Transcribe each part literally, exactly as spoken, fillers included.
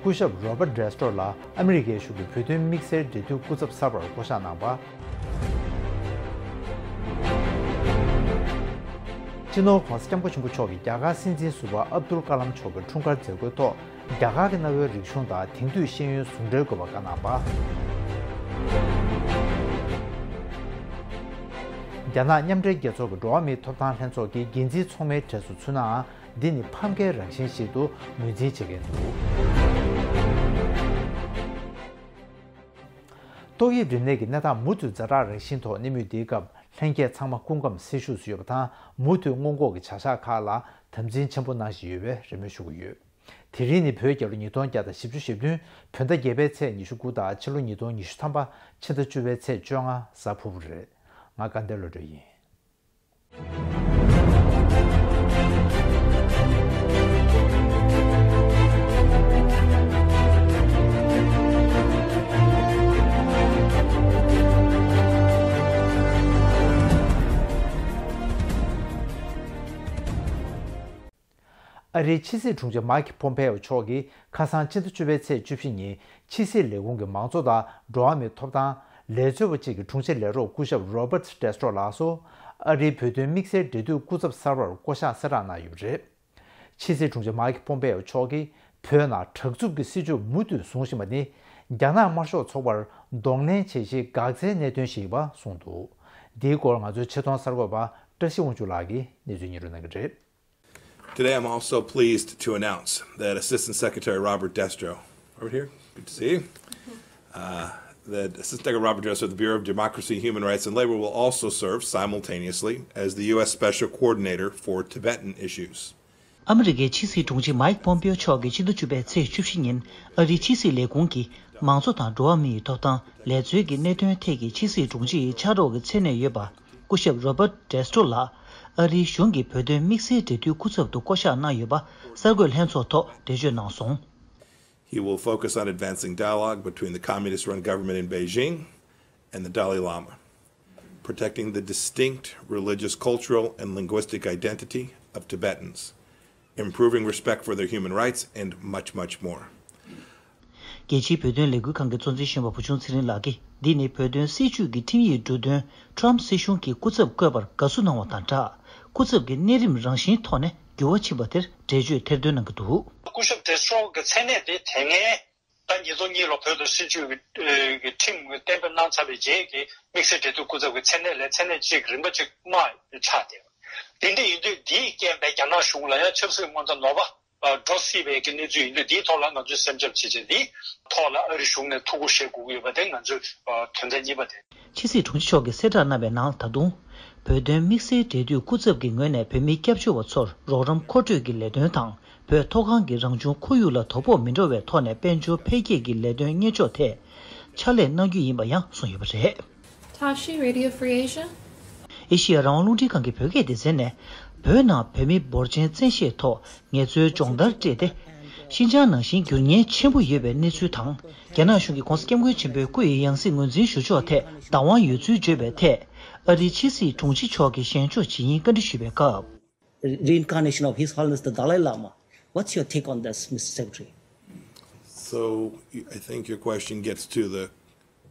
སྐུ་ཞབས་Robert Destro་ལགས་ཨ་མི་རི་ཀའི་གཞུང་གི་བོད་དོན་དམིགས་བསལ་འབྲེལ་མཐུད་སྐུ་ཚབ་གསར་པར་བསྐོ་གཞག་གནང་བ། སྤྱི་ནོར་༧གོང་ས་༧སྐྱབས་མགོན་ཆེན་པོ་མཆོག་གིས་རྒྱ་གར་སྲིད་འཛིན་ཟུར་པ་ཨབ་དུལ་ཀ་ལམ་མཆོག་གི་འཁྲུངས་སྐར་མཛད་སྒོའི་ཐོག་རྒྱ་གར་གྱི་གནའ་བོའི་རིག་གཞུང་དང་དེང་དུས་ཤེས་ཡོན་ཟུང་འབྲེལ་དགོས་པ་བཀའ་གནང་བ། རྒྱ་ནག་མཉམ་འབྲེལ་རྒྱལ་ཚོགས་ཀྱི་འགྲོ་བ་མིའི་ཐོབ་ཐང་ལྷན་ཚོགས་ཀྱི་འགན་འཛིན་ཚོགས་མིའི་གྲས་སུ་ཚུད་ནའང་། འདི་ནི་ཕམ་ཁའི་རང་བཞིན་ཞིག་ཏུ་ངོས་འཛིན་བྱེད་མཁན་འདུག་ཏོག་དབྱིབས་རིམས་ནད་ཀྱི་གནས་སྟངས་མུ་མཐུད་ཛ་དྲག་རང་བཞིན་ཐོག་གནས་མུས་འདིའི་སྐབས། ལྷན་རྒྱས་ཚང་མ་སྐུ་ཁམས་སེར་ཤུགས་སུ་ཡོད་པ་དང་། མུ་མཐུད་སྔོན་འགོག་གི་བྱ་གཞག་ཁག་ལ་དམ་འཛིན་ཆེན་པོ་གནང་བཞིན་ཡོད་པའི་རེ་སྨོན་ཞུ་གི་ཡོད། དེ་རིང་ནི་བོད་རྒྱལ་ལོ་ཉིས་སྟོང་བརྒྱ་དང་བཞི་བཅུ་ཞེ་བདུན། བོད་ཟླ་བརྒྱད་པའི་ཚེས་ཉི་ཤུ་དགུ་དང་ཕྱི་ལོ་ཉིས་སྟོང་ཉི་ཤུ་ཐམ་པ་ཕྱི་ཟླ་བཅུ་པའི་ཚེས་བཅོ་ལྔ་གཟའ་ཕུར་བུ་རེད། ང་དགའ་ལྡན་བློ་གྲོས་ཡིན། ཨ་རིའི་ཕྱི་སྲིད་དྲུང་ཆེ་མཱིག་ཕོམ་པེའོ་མཆོག་གིས་ཁ་སང་ཕྱི་ཟླ་བཅུ་པའི་ཚེས་བཅུ་བཞི་ཉིན་ཕྱི་སྲིད་ལས་ཁུངས་ཀྱི་མང་གཙོ་དང་འགྲོ་བ་མིའི་ཐོབ་ཐང་ལས་བཟོ་བ་གཅིག་གི་དྲུང་ཆེ་ལས་རོགས་སྐུ་ཞབས་Robert Destro་ལགས་སུ་ཨ་རིའི་བོད་དོན་དམིགས་བསལ་འབྲེལ་མཐུད་སྐུ་ཚབ་གསར་པར་བསྐོ་གཞག་གསལ་བསྒྲགས་གནང་ཡོད་པ་རེད། ཕྱི་སྲིད་དྲུང་ཆེ་མཱིག་ཕོམ་པེའོ་མཆོག་གིས་བོད་ནང་དྲག་རྩུབ་ཀྱི་སྲིད་བྱུས་མུ་མཐུད་བཟུང་བཞིན་པ་ནི་རྒྱ་ནག་དམར་ཤོག་ཚོགས་པར་གདོང་ལེན་བྱེད་གཞིའི་འགག་རྩའི་གནད་དོན་ཞིག་ཡིན་པ་གསུངས་འདུག་འདིའི་སྐོར་ང་ཚོའི་ཆེད་མཐོང་གསར་འགོད་པ་བཀྲ་ཤིས་དབང་ཕྱུག་ལགས་ཀྱིས་གནས་ཚུལ་སྙན་སྒྲོན་གནང་གི་རེད། Today, I'm also pleased to announce that Assistant Secretary Robert Destro, over here, good to see you, uh, that Assistant Secretary Robert Destro of the Bureau of Democracy, Human Rights, and Labor will also serve simultaneously as the U S Special Coordinator for Tibetan Issues. ཨ་མི་རི་ཀའི་ཕྱི་སྲིད་དྲུང་ཆེ་མཱིག་པོམ་པེའོ་མཆོག་གིས་ཕྱི་ཟླ་བཅུ་པའི་ཚེས་བཅུ་བཞི་ཉིན་ཨ་རིའི་ཕྱི་སྲིད་ལས་ཁུངས་ཀྱི་མང་གཙོ་དང་འགྲོ་བ་མིའི་ཐོབ་ཐང་ལས་རྩོལ་གྱི་གནད་དོན་ཐད་ཀྱི་ཕྱི་སྲིད་དྲུང་ཆེ་ཡི་ཕྱག་རོགས་ཀྱི་མཚན་གནས་ཡོད་པ། སྐུ་ཞབས་Robert Destro་ལགས་ཨ་རིའི་གཞུང་གི་བོད་དོན་དམིགས་བསལ་འབྲེལ་མཐུད་སྐུ་ཚབ་ཏུ་བསྐོ་གཞག་གནང་ཡོད་པ་གསར་འགོད་ལྷན་ཚོགས་ཐོག་འགྲེལ་བརྗོད་གནང་སོང་། He will focus on advancing dialogue between the communist-run government in Beijing and the Dalai Lama, protecting the distinct religious, cultural, and linguistic identity of Tibetans, improving respect for their human rights, and much, much more. རྒྱལ་སྤྱིའི་བོད་དོན་ལས་འགུལ་ཁང་གི་གཙོ་འཛིན་གཞོན་པ་བུ་ཆུང་ཚེ་རིང་ལགས་ཀྱིས། འདི་ནི་བོད་དོན་སྲིད་བྱུས་ཀྱི་ཁྲིམས་ཡིག་འབྲུ་དོན་ཊམ་སྲིད་གཞུང་གིས་སྐུ་ཚབ་བསྐོས་པར་དགའ་བསུ་གནང་བ་དང་སྦྲགས། སྐུ་ཚབ་ཀྱི་གནས་རིམ་རང་བཞིན་ཐོག་ནས་འགྱུར་བ་ཕྱིན་པ་དེར་འགྲེལ་བརྗོད་ཐེར་འདོན་གནང་གི་འདུག་སྐུ་ཞབས་དེ་ཚོ་གི་མཚན་གནས་དེ་དེ་སྔའི་ད་ཉིས་སྟོང་གཉིས་ལོ་བོད་དོན་སྲིད་བྱུས་ཀྱི་ཁྲིམས་གཏན་འབེབས་གནང་ཚར་བའི་རྗེས་ཀྱི་དམིགས་བསལ་འབྲེལ་མཐུད་སྐུ་ཚབ་ཀྱི་མཚན་གནས་ལས་མཚན་གནས་གཅིག་རིམ་པ་གཅིག་མ་ཆགས་ཏེ། དེ་འདྲ་ཡིན་དུས་འདིའི་རྐྱེན་པས་རྒྱ་ནག་གཞུང་ལ་ཡང་ཆབ་སྲིད་དངོས་མཐའ་ནོར་བ་འགྲོ་སྲིད་པའི་གི་གནས་ཚུལ་ཡིན་དུས། འདིའི་ཐོག་ལ་ང་ཚོས་སེམས་ཁྲལ་བྱེད་ཆེད་འདིའི་ཐོག་ལ་ཨ་རི་གཞུང་ནས་ཐུགས་ཁུར་བཞེས་དགོས་ཀྱི་ཡོད་པ་དེ་ང་ཚོའི་དོན་ཚན་གཉིས་པ་དེ། ཕྱི་སྲིད་དྲུང་ཆེ་མཆོག་གིས་གསལ་བསྒྲགས་གནང་བའི་ནང་། ད་དུང་བོད་དོན་དམིགས་བསལ་འབྲེལ་མཐུད་སྐུ་ཚབ་ཀྱི་ངོས་ནས་བོད་མིའི་སྐྱབས་བཅོལ་བ་ཚོར་རོགས་རམ་མཁོ་སྤྲོད་ཀྱི་ལས་དོན་དང་། བོད་མཐོ་སྒང་གི་རང་བྱུང་ཁོར་ཡུག་ལ་དོ་ཕོག་མི་འགྲོ་བའི་ཐོག་ནས་དཔལ་འབྱོར་འཕེལ་རྒྱས་ཀྱི་ལས་དོན་གཉེར་ཕྱོགས་ཐད་ཕྱག་ལས་གནང་རྒྱུ་ཡིན་པ་ཡང་གསུངས་ཡོད་པ་རེད། Tashi, Radio Free Asia. ཨེ་ཤི་ཡ་རང་དབང་རླུང་འཕྲིན་ཁང་གི་བོད་སྐད་སྡེ་ཚན་ནས། བོད་ནང་བོད་མི་འབོར་ཆེན་བཙན་ཤེད་ཐོག་ངལ་རྩོལ་སྦྱོང་བརྡར་སྤྲད་དེ། ཤིན་ཅང་ནང་བཞིན་འགྱུར་ཉེན་ཆེན་པོ་ཡོད་པའི་གནས་ཚུལ་དང་། རྒྱ་ནག་གཞུང་གིས་༧གོང་ས་༧སྐྱབས་མགོན་ཆེན་པོའི་སྐུ་ཡི་ཡང་སྲིད་ངོས་འཛིན་ཞུ་ཕྱོགས་ཐད་བདག་དབང་ཡོད་ཚུལ་བརྗོད་པའི་ཐད། ཨ་རིའི་ཕྱི་སྲིད་དྲུང་ཆེ་མཆོག་གིས་ཞལ་འཇོག་བྱེད་ཉིན་བཀའ་འདྲི་ཞུས་པའི་སྐབས། Reincarnation of His Holiness the Dalai Lama. What's your take on this, Mister Secretary? So, I think your question gets to the,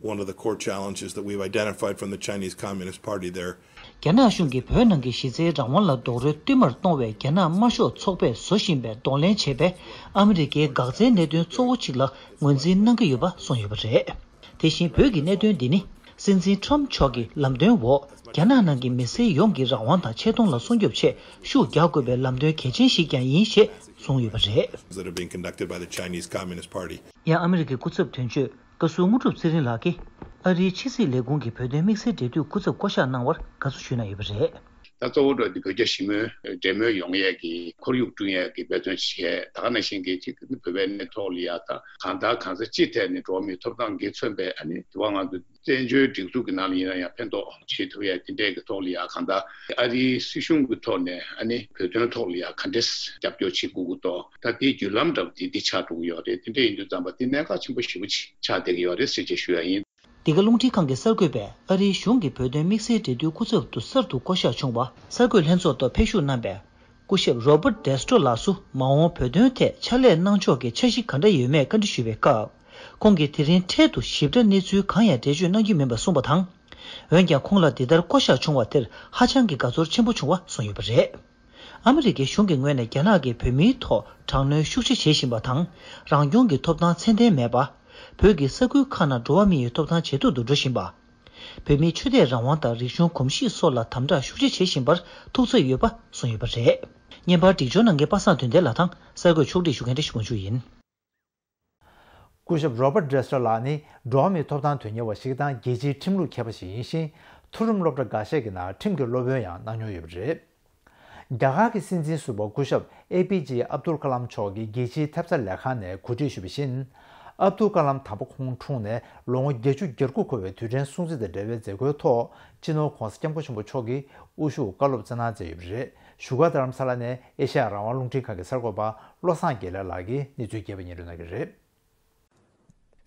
one of the core challenges that we've identified from the Chinese Communist Party there. རྒྱ་ནག་གཞུང་གིས་བོད་ནང་གི་གཞི་རྩའི་རང་དབང་ལ་རྡོག་རོལ་བསྟུད་མར་གཏོང་བའི་རྒྱ་ནག་དམར་ཤོག་ཚོགས་པས་བཟོ་བཞིན་པའི་གདོང་ལེན་བྱས་པའི་ཨ་མི་རི་ཀའི་འགག་རྩའི་གནད་དོན་གཙོ་བོ་གཅིག་ལ་ངོས་འཛིན་གནང་གི་ཡོད་པ་གསུངས་ཡོད་པ་རེད། དེ་བཞིན་བོད་ཀྱི་གནད་དོན་འདི་ནི། སྲིད་འཛིན་ཊམ་མཆོག་གི་ལམ་སྟོན་འོག་རྒྱ་ནག་ནང་གི་མི་སེར་ཡོངས་ཀྱི་རང་དབང་དང་ཆེ་མཐོང་ལ་སྲུང་སྐྱོབ་ཆེད་ཤུགས་རྒྱག་དགོས་པའི་ལམ་སྟོན་གལ་ཆེན་ཞིག་ཀྱང་ཡིན་ཞེས་གསུངས་ཡོད་པ་རེད། That are being conducted by the Chinese Communist Party. ཡང་ཨ་མི་རི་ཀའི་སྐུ་ཚབ་དོན་གཅོད་བཀའ་ཟུར་དངོས་གྲུབ་ཚེ་རིང་ལགས་ཀྱིས། ཨ་རིའི་ཕྱི་སྲིད་ལས་ཁུངས་ཀྱི་བོད་དོན་དམིགས་བསལ་འབྲེལ་མཐུད་སྐུ་ཚབ་བསྐོ་གཞག་གནང་བར་དགའ་བསུ་ཞུས་གནང་ཡོད་པ་རེད། ད་གཙོ་བོ་འགྲོ་འདི་བོད་རྒྱ་ཞི་མོལ་འབྲེལ་མོལ་ཡོང་ཡས་ཀྱི་ཁོར་ཡུག་བསྐྲུན་ཡས་ཀྱི་འབད་བརྩོན་བྱེད་ཡས། ད་ག་ནང་བཞིན་གྱི་གཅིག་ནི་བོད་པའི་གནས་ཐོག་ལ་ཡ་ད་གང་ལྟར་གང་ས་ཅི་ཐད་ནས་འགྲོ་བ་མིའི་ཐོབ་ཐང་གིས་མཚོན་པའི་ཨ་ནི་དེ་བ་ང་ཚོ་བཙན་བྱོལ་སྒྲིག་འཛུགས་ཀྱི་ནང་ལ་ཡིན་ན་ཡང་ཕན་ཐོགས་བྱེད་ཐུབ་ཡས་དེ་འདྲས་ཀྱི་ཐོག་ལ་ཡ་གང་ལྟར་ཨ་རིའི་སྲིད་གཞུང་གི་ཐོག་ནས་ཨ་ནི་བོད་དོན་ཐོག་ལ་ཡ་ག་འདྲས་རྒྱབ་སྐྱོར་བྱེད་དགོས་ཀྱི་འདུག་ད་དེའི་བརྒྱུད་ལམ་འདྲ་བ་དེ་འདི་ཆགས་འགྲོ་གི་ཡོད་རེད། དེ་འདྲས་ཡིན་དུས་ཙམ་པ་དེ་གནད་འགག་ཆེན་པོ་ཞེ་པོ་ཅིག་ཆགས་བསྡད་ཀྱི་ཡོད་རེད་ཟེར་ཅེས་ཞུ་ཡ་ཡིན། འདི་ག་རླུང་འཕྲིན་ཁང་གི་གསར་འགོད་པས་ཨ་རིའི་གཞུང་གི་བོད་དོན་དམིགས་བསལ་འབྲེལ་མཐུད་སྐུ་ཚབ་ཏུ་གསར་དུ་བསྐོ་གཞག་བྱུང་བ་གསར་འགོད་ལྷན་ཚོགས་ཐོག་ཕེབས་ཞུགས་གནང་པའི་ སྐུ་ཞབས་Robert Destro ལགས་སུ་མ་འོངས་བོད་དོན་ཐད་ཕྱག་ལས་གནང་ཕྱོགས་ཀྱི་འཆར་གཞི་ག་འདྲ་ཡོད་མེད་བཀའ་འདྲི་ཞུས་པའི་སྐབས། ཁོང་གིས་དེ་རིང་འཕྲལ་དུ་ཞིབ་ཕྲ་གནས་ཚུལ་གང་ཡང་འགྲེལ་བརྗོད་གནང་རྒྱུ་མིན་པ་གསུངས་པ་དང་། འོན་ཀྱང་ཁོང་ལ་འདི་ལྟར་བསྐོ་བཞག་བྱུང་བ་དེར་ཧ་ཅང་གི་དགའ་ཚོར་ཆེན་པོ་བྱུང་བ་གསུངས་ཡོད་པ་རེད། ཨ་མི་རི་ཀའི་གཞུང་གི་ངོས་ནས་རྒྱ་ནག་གིས་བོད་མིའི་ཐོག་དྲག་གནོན་ཤུགས་ཆེ་བྱེད་བཞིན་པ་དང་། རང་སྐྱོང་གི་ཐོབ་ཐང་ཚད་ལྡན་མེད་པ། བོད་ཀྱི་ས་ཁུལ་ཁག་ནང་འགྲོ་བ་མི་ཡི་ཐོབ་ཐང་ཇེ་སྡུག་ཏུ་འགྲོ་བཞིན་པ། བོད་མིའི་ཆོས་དད་རང་དབང་དང་རིག་གཞུང་གོམས་གཤིས་སོགས་ལ་དམ་དྲག་ཤུགས་ཆེ་བྱེད་བཞིན་པར་ཐུགས་འཚབ་ཡོད་པ་གསུངས་ཡོད་པ་རེད། བརྙན་པར་སྒྲིག་སྦྱོར་གནང་མཁན་པ་སངས་དོན་ལྡན་ལགས་དང་གསར་འགོད་ཕྱོགས་སྒྲིག་ཞུ་མཁན་བཀྲ་ཤིས་དབང་ཕྱུག་ཡིན། སྐུ་ཞབས་Robert Destro ལགས་ནི་འགྲོ་བ་མིའི་ཐོབ་ཐང་དོན་གཉེར་བ་ཞིག་དང་རྒྱལ་སྤྱིའི་ཁྲིམས་ལུགས་མཁས་པ་ཞིག་ཡིན་ཞིང་། མཐོ་རིམ་སློབ་གྲྭ་འགའ་ཤས་ཀྱི་ནང་ཁྲིམས་ཀྱི་སློབ་དཔོན་ཡང་གནང་མྱོང་ཡོད་པ་རེད། རྒྱ་གར་གྱི་སྲིད་འཛིན་ཟུར་པ་སྐུ་ཞབས་ཨེ་པི་ཇེ་ཨབ་དུལ་ཀ་ལམ་མཆོག་གིས་རྒྱལ་སྤྱིའི་ཐེབས་རྩ་ལས་ཁང་ནས་གོ་སྒྲིག་ཞུས་པ་བཞིན། ཨབ་དུལ་ཀ་ལམ་དམ་པ་ཁོང་འཁྲུངས་ནས་ལོ་ངོ་བརྒྱད་ཅུ་གྱ་དགུ་འཁོར་བའི་དུས་དྲན་སྲུང་བརྩི་དང་འབྲེལ་བའི་མཛད་སྒོའི་ཐོག་སྤྱི་ནོར་༧གོང་ས་༧སྐྱབས་མགོན་ཆེན་པོ་མཆོག་གིས་དབུ་བཞུགས་བཀའ་སློབ་སྩལ་གནང་མཛད་ཡོད་པ་རེད། བཞུགས་སྒར་རྡ་རམ་ས་ལ་ནས་ཨེ་ཤ་ཡ་རང་དབང་རླུང་འཕྲིན་ཁང་གི་གསར་འགོད་པ་བློ་བཟང་དགེ་ལེགས་ལགས་ཀྱིས་གནས་ཚུལ་རྒྱས་པ་སྙན་སྒྲོན་གནང་གི་རེད།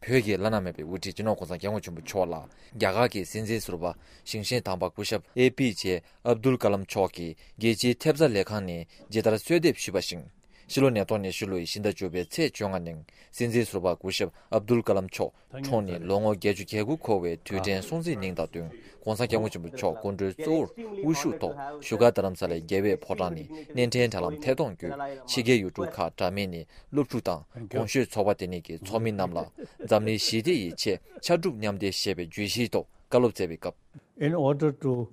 བོད་ཀྱི་བླ་ན་མེད་པའི་དབུ་ཁྲིད་སྤྱི་ནོར་༧གོང་ས་༧སྐྱབས་མགོན་ཆེན་པོ་མཆོག་ལ་རྒྱ་གར་གྱི་སྲིད་འཛིན་ཟུར་པ་ཞིང་ཆེན་དམ་པ་སྐུ་ཞབས་ཨེ་པི་ཇེ་ཨབ་དུལ་ཀ་ལམ་མཆོག་གིས་རྒྱལ་སྤྱིའི་ཐེབས་རྩ་ལས་ཁང་ནས་ཇི་ལྟར་གསོལ་འདེབས་ཞུས་པ་བཞིན། ཕྱི་ལོ་ཉིས་སྟོང་ཉི་ཤུ་ལོའི་ཕྱི་ཟླ་བཅུ་པའི་ཚེས་བཅོ་ལྔ་ཉིན་སྲིད་འཛིན་ཟུར་པ་སྐུ་ཞབས་ཨབ་དུལ་ཀ་ལམ་མཆོག་འཁྲུངས་ནས་ལོ་ངོ་བརྒྱད་ཅུ་གྱ་དགུ་འཁོར་བའི་དུས་དྲན་སྲུང་བརྩི་གནང་དང་བསྟུན། ༧གོང་ས་༧སྐྱབས་མགོན་ཆེན་པོ་མཆོག་སྐུ་མགྲོན་གཙོ་བོར་དབུ་བཞུགས་ཐོག་བཞུགས་སྒར་རྡ་རམ་ས་ལའི་རྒྱལ་བའི་ཕོ་བྲང་ནས་གནས་འཕྲིན་དྲ་ལམ་ཐད་གཏོང་བརྒྱུད་ཕྱི་རྒྱལ་ཡུལ་གྲུ་ཁག་འདྲ་མིན་ནས་སློབ་ཕྲུག་དང་གོང་ཞུས་ཚོགས་པ་དེ་གཉིས་ཀྱི་ཚོགས་མི་རྣམས་ལ་འཛམ་གླིང་ཞི་བདེ་ཡི་ཆེད་ཕྱར་གྲུ་མཉམ་འདེགས་ཞེས་པའི་བརྗོད་གཞིའི་ཐོག་བཀའ་སློབ་སྩལ་བའི་སྐབས། In order to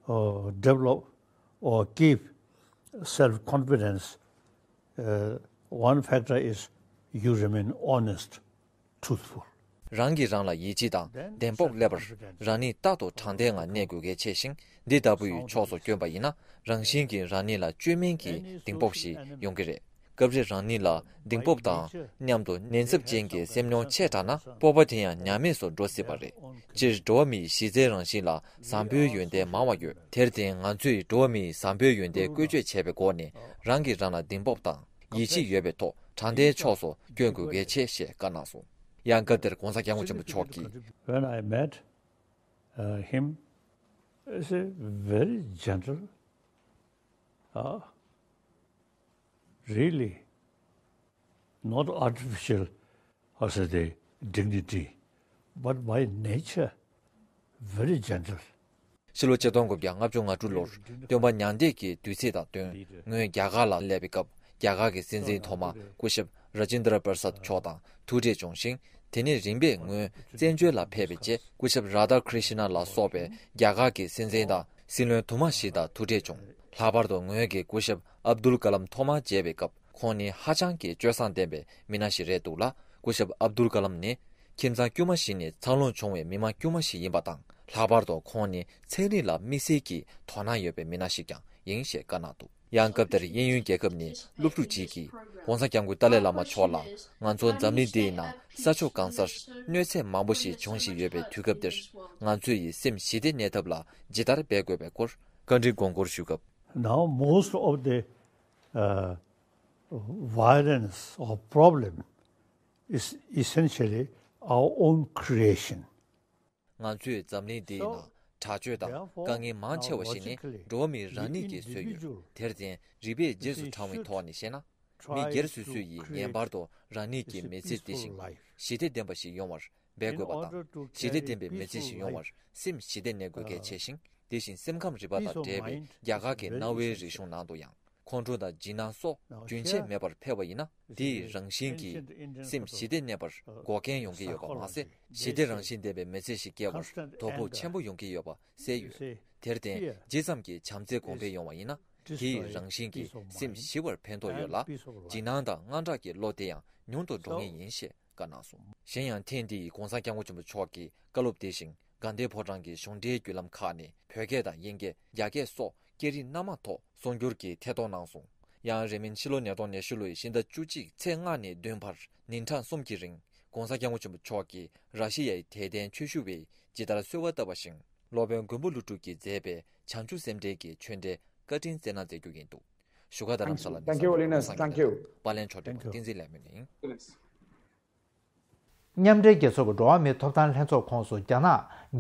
uh, develop or keep self confidence, uh, one factor is you remain honest, truthful. རང་གིས་རང་ལ་ཡིད་ཆེས་དང་གདེང་སྤོབས་སླེབས་པར་རང་ཉིད་རྟག་ཏུ་དྲང་བདེན་ངང་གནས་དགོས་གལ་ཆེ་ཞིང་། འདི་ལྟ་བུའི་ཕྱོགས་སུ་བསྐྱོན་པ་ཡིན་ན་རང་བཞིན་གྱིས་རང་ཉིད་ལ་བཅོས་མིན་གྱི་གདེང་སྤོབས་ཤིག་ཡོང་གི་རེད། སྐབས་རེ་རང་ཉིད་ལ་གདེང་སྤོབས་དང་མཉམ་དུ་ཉེན་ཚབས་ཅན་གྱི་སེམས་མྱོང་ཆེ་དྲགས་ན་སྤོབས་པ་དེ་ཡང་ཉམས་དམས་སུ་འགྲོ་སྲིད་པ་རེད། སྤྱིར་འགྲོ་བ་མིའི་གཞི་རྩའི་རང་བཞིན་ལ་བཟང་པོའི་ཡོན་ཏན་མང་བ་ཡོད། དེར་བརྟེན་ང་ཚོས་འགྲོ་བ་མིའི་བཟང་པོའི་ཡོན་ཏན་བཀོལ་སྤྱོད་བྱས་པའི་སྒོ་ནས་རང་གིས་རང་ལ་གདེང་སྤོབས་དང་ཡིད་ཆེས་ཡོད་པའི་ཐོག་དྲང་བདེན་ཕྱོགས་སུ་བསྐྱོད་དགོས་གལ་ཆེ་ཞེས་བཀའ་གནང་སོང་། ཡང་སྐབས་དེར་༧གོང་ས་༧སྐྱབས་མགོན་ཆེན་པོ་མཆོག་གིས། When I met uh, him, he's a very gentle, uh, really not artificial, I say, the dignity, but by nature, very gentle. ཕྱི་ལོ་ཆིག་སྟོང་དགུ་བརྒྱ་ལྔ་བཅུ་ང་དྲུག་ལོར་སྟོན་པ་མྱང་འདས་ཀྱི་དུས་ཚིགས་དང་བསྟུན་ངོས་རྒྱ་གར་ལ་སླེབས་པའི་སྐབས་རྒྱ་གར་གྱི་སྲིད་འཛིན་ཐོག་མ་སྐུ་ཞབས་Rajendra Prasad མཆོག་དང་ཐུག་འཕྲད་བྱུང་ཞིང་། དེ་ནས་རིམ་པས་ངོས་བཙན་བྱོལ་ལ་ཕེབས་པའི་རྗེས་སྐུ་ཞབས་Radhakrishnan ལ་སོགས་པའི་རྒྱ་གར་གྱི་སྲིད་འཛིན་དང་སྲིད་བློན་དུ་མ་ཞིག་དང་ཐུག་འཕྲད་བྱུང་། ལྷག་པར་དུ་ངོས་ཀྱིས་སྐུ་ཞབས་ཨབ་དུལ་ཀ་ལམ་ཐོག་མར་མཇལ་བའི་སྐབས། ཁོང་ནི་ཧ་ཅང་གི་སྤྱོད་བཟང་ལྡན་པའི་མི་སྣ་ཞིག་རེད་འདུག་ལ། སྐུ་ཞབས་ཨབ་དུལ་ཀ་ལམ་ནི་ཁྱིམ་ཚང་དཀྱུས་མ་ཞིག་ནས་འཚར་ལོངས་བྱུང་བའི་མི་མང་དཀྱུས་མ་ཞིག་ཡིན་པ་དང་། ལྷག་པར་དུ་ཁོང་ནི་ཚན་རིག་ལ་དམིགས་བསལ་གྱི་དོ་སྣང་ཡོད་པའི་མི་སྣ་ཞིག་ཀྱང་ཡིན་ཞེས་བཀའ་གནང་འདུག་ཡང་སྐབས་དེར་དབྱིན་ཡུལ་རྒྱལ་ཁབ་ནས་སློབ་ཕྲུག་ཅིག་གིས་༧གོང་ས་༧སྐྱབས་མགོན་ཏཱ་ལའི་བླ་མ་མཆོག་ལ། ང་ཚོ་འཛམ་གླིང་འདིའི་ནང་ས་ཕྱོགས་གང་སར་གནོད་འཚེ་མང་པོ་ཞིག་འབྱུང་བཞིན་ཡོད་པའི་དུས་སྐབས་འདིར། ང་ཚོ་ཡིས་སེམས་ཞི་བདེ་གནས་ཐབས་ལ་ཇི་ལྟར་འབད་དགོས་པའི་སྐོར་བཀའ་འདྲི་དགོངས་སྐོར་ཞུས་སྐབས། Now most of the uh, violence or problem is essentially our own creation. ང་ཚོས་འཛམ་གླིང་འདིའི་ནང་དྲག་སྤྱོད་དང་དཀའ་ངལ་མང་ཆེ་བ་ཞིག་ནི་འགྲོ་བ་མིའི་རང་ཉིད་ཀྱིས་བཟོས་ཡོད། དེར་བརྟེན་རིག་པའི་རྗེས་སུ་འབྲང་བའི་ཐོག་ནས་བཤད་ན། མི་སྒེར་སོ་སོ་ཡིས་ངེས་པར་དུ་རང་ཉིད་ཀྱི་མི་ཚེ་འདི་བཞིན་ཞི་བདེ་ལྡན་པ་ཞིག་ཡོང་བར་འབད་དགོས་པ་དང་། ཞི་བདེ་ལྡན་པའི་མི་ཚེ་ཞིག་ཡོང་བར་སེམས་ཞི་བདེ་གནས་དགོས་གལ་ཆེ་ཞིང་། དེ་བཞིན་སེམས་ཁམས་རིག་པ་དང་འབྲེལ་བའི་རྒྱ་གར་གྱི་གནའ་བོའི་རིག་གཞུང་ནང་དུ་ཡང་། ཁོང་ཁྲོ་དང་འཇིགས་སྣང་སོགས་རྒྱུན་ཆད་མེད་པར་འཕེལ་བ་ཡིན་ན། དེ་ཡི་རང་བཞིན་གྱིས་སེམས་ཞི་བདེ་གནས་པར་འགོག་རྐྱེན་ཡོང་གི་ཡོད་པ་མ་ཟད། ཞི་བདེ་རང་བཞིན་ལྡན་པའི་མི་ཚེ་ཞིག་སྐྱེལ་བར་དོ་ཕོག་ཆེན་པོ་ཡོང་གི་ཡོད་པ་གསལ་ཡོད། དེར་བརྟེན་ཇི་ཙམ་གྱིས་བྱམས་བརྩེ་གོང་འཕེལ་ཡོང་བ་ཡིན་ན། དེ་ཡི་རང་བཞིན་གྱིས་སེམས་ཞི་བར་ཕན་ཐོགས་ཡོད་ལ། འཇིགས་སྣང་དང་དངངས་སྐྲག་གི་བློ་དེ་ཡང་ཉུང་དུ་འགྲོ་ངེས་ཡིན་ཞེས་བཀའ་གནང་སོང་། གཞན་ཡང་ཐེངས་འདིའི་༧གོང་ས་༧སྐྱབས་མགོན་ཆེན་པོ་མཆོག་གི་བཀའ་སློབ་དེ་བཞིན་དགའ་ལྡན་ཕོ་བྲང་གི་གཞུང་འབྲེལ་བརྒྱུད་ལམ་ཁག་ནས་བོད་སྐད་དང་དབྱིན་སྐད། རྒྱ་སྐད་སོགས་སྐད་རིགས་སྣ་མང་ཐོག་གསུང་སྒྱུར་གྱིས་ཐད་གཏོང་གནང་སོང་། ཡང་རིང་མིན་ཕྱི་ལོ་ཉིས་སྟོང་ཉི་ཤུ་ལོའི་ཕྱི་ཟླ་བཅུ་གཅིག་ཚེས་ལྔ་ནས་བདུན་བར་ཉིན་གྲངས་གསུམ་གྱི་རིང་༧གོང་ས་༧སྐྱབས་མགོན་ཆེན་པོ་མཆོག་གིས་ར་ཤི་ཡའི་དད་ལྡན་ཆོས་ཞུ་བས་ཇི་ལྟར་གསོལ་བ་བཏབ་པ་བཞིན། སློབ་དཔོན་མགོན་པོ་ཀླུ་སྒྲུབ་ཀྱིས་མཛད་པའི་བྱང་ཆུབ་སེམས་འགྲེལ་གྱི་ཆོས་འབྲེལ་བཀའ་དྲིན་སྩལ་གནང་མཛད་རྒྱུ་ཡིན་འདུག་བཞུགས་སྒར་རྡ་རམ་ས་ལ་ནས་Thank you, གསར་འགོད་པ་བློ་བཟང་དགེ་ལེགས་དང་། པར་ལེན་ཕྱོགས་སྒྲིག་པ་བསྟན་འཛིན་ལེགས་སྨོན་ཡིན། མཉམ་འབྲེལ་རྒྱལ་ཚོགས་ཀྱི་འགྲོ་བ་མིའི་ཐོབ་ཐང་ལྷན་ཚོགས་ཁོངས་སུ་རྒྱ་ནག་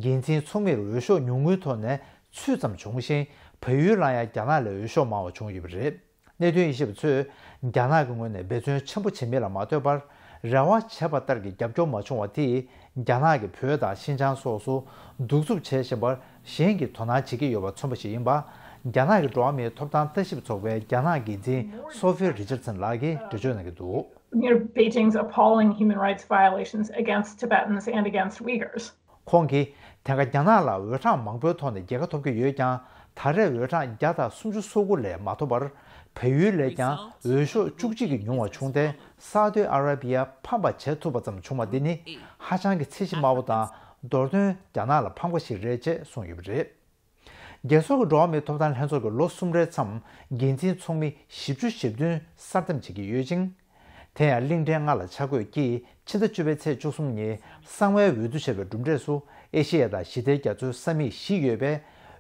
འགན་འཛིན་ཚོགས་མིར་འོས་ཤོག་ཉུང་ངུའི་ཐོག་ནས་ཚོད་ཙམ་བྱུང་ཞིང་། བལ་ཡུལ་ལ་ཡང་རྒྱ་ནག་ལས་འོས་ཤོག་མང་བ་བྱུང་ཡོད་པ་རེད། གནད་དོན་དབྱེ་ཞིབ་པ་ཚོས་རྒྱ་ནག་གི་ངོས་ནས་འབད་བརྩོན་ཆེན་པོ་བྱེད་མིན་ལ་མ་ལྟོས་པར། རེ་བ་བྱས་པ་ལྟར་གྱི་རྒྱབ་སྐྱོར་མ་བྱུང་བ་དེས་རྒྱ་ནག་གིས་བོད་དང་ཤིན་ཅང་སོགས་སུ་གདུག་རྩུབ་བྱེད་བཞིན་པར་གཞན་གྱིས་དོ་སྣང་བྱེད་ཀྱི་ཡོད་པ་མཚོན་པ་ཞིག་ཡིན་པ། རྒྱ་ནག་གི་འགྲོ་བ་མིའི་ཐོབ་ཐང་ལྟ་ཞིབ་ཚོགས་པའི་རྒྱ་ནག་འགན་འཛིན་སོ་ཕི་རི་ཅར་སན་ལགས་ཀྱིས་འགྲེལ་བརྗོད་གནང་གི་འདུག། Near Beijing's appalling human rights violations against Tibetans and against Uyghurs. ཁོང་གིས་དེང་སྐབས་རྒྱ་ནག་ལ་འོས་གྲངས་མང་པོའི་ཐོག་ནས་རྒྱལ་ཁ་ཐོབ་ཀྱི་ཡོད་ཀྱང་། ད་རེས་འོས་གྲངས་བརྒྱ་དང་སུམ་ཅུ་སོ་དགུ་ལས་མ་ཐོབ་པར། བལ་ཡུལ་ལས་ཀྱང་འོས་ཤོག་བཅུ་གཅིག་གིས་ཉུང་བ་བྱུང་སྟེ། སའུ་ཏི་ཨ་ར་བི་ཡ་ཕམ་པ་བྱེད་ཐུབ་པ་ཙམ་བྱུང་བ་འདི་ནི་ཧ་ཅང་གི་ཚད་གཞི་དམའ་བོ་དང་། མདོར་དོན་རྒྱ་ནག་ལ་ཕམ་ཁ་ཞིག་རེད་ཅེས་གསུངས་ཡོད་པ་རེད། རྒྱལ་ཚོགས་ཀྱི་འགྲོ་བ་མིའི་ཐོབ་ཐང་ལྷན་ཚོགས་ཀྱིས་ལོ་གསུམ་རེའི་མཚམས་འགན་འཛིན་ཚོགས་མི་བཞི་བཅུ་ཞེ་བདུན་གསར་འདེམས་བྱེད་ཀྱི་ཡོད་ཅིང་། དེ་ཡང་གླིང་ཕྲན་ལྔ་ལ་ཆ་བགོས་ཀྱིས་ཕྱི་ཟླ་བཅུ་པའི་ཚེས་བཅུ་གསུམ་ཉིན་གསང་བའི་འོས་བསྡུ་བྱས་པའི་གྲུབ་འབྲས་སུ། ཨེ་ཤེ་ཡ་དང་ཞི་བདེའི་རྒྱ་མཚོའི་ས་མིག་བཞི་ཡོད་པའི་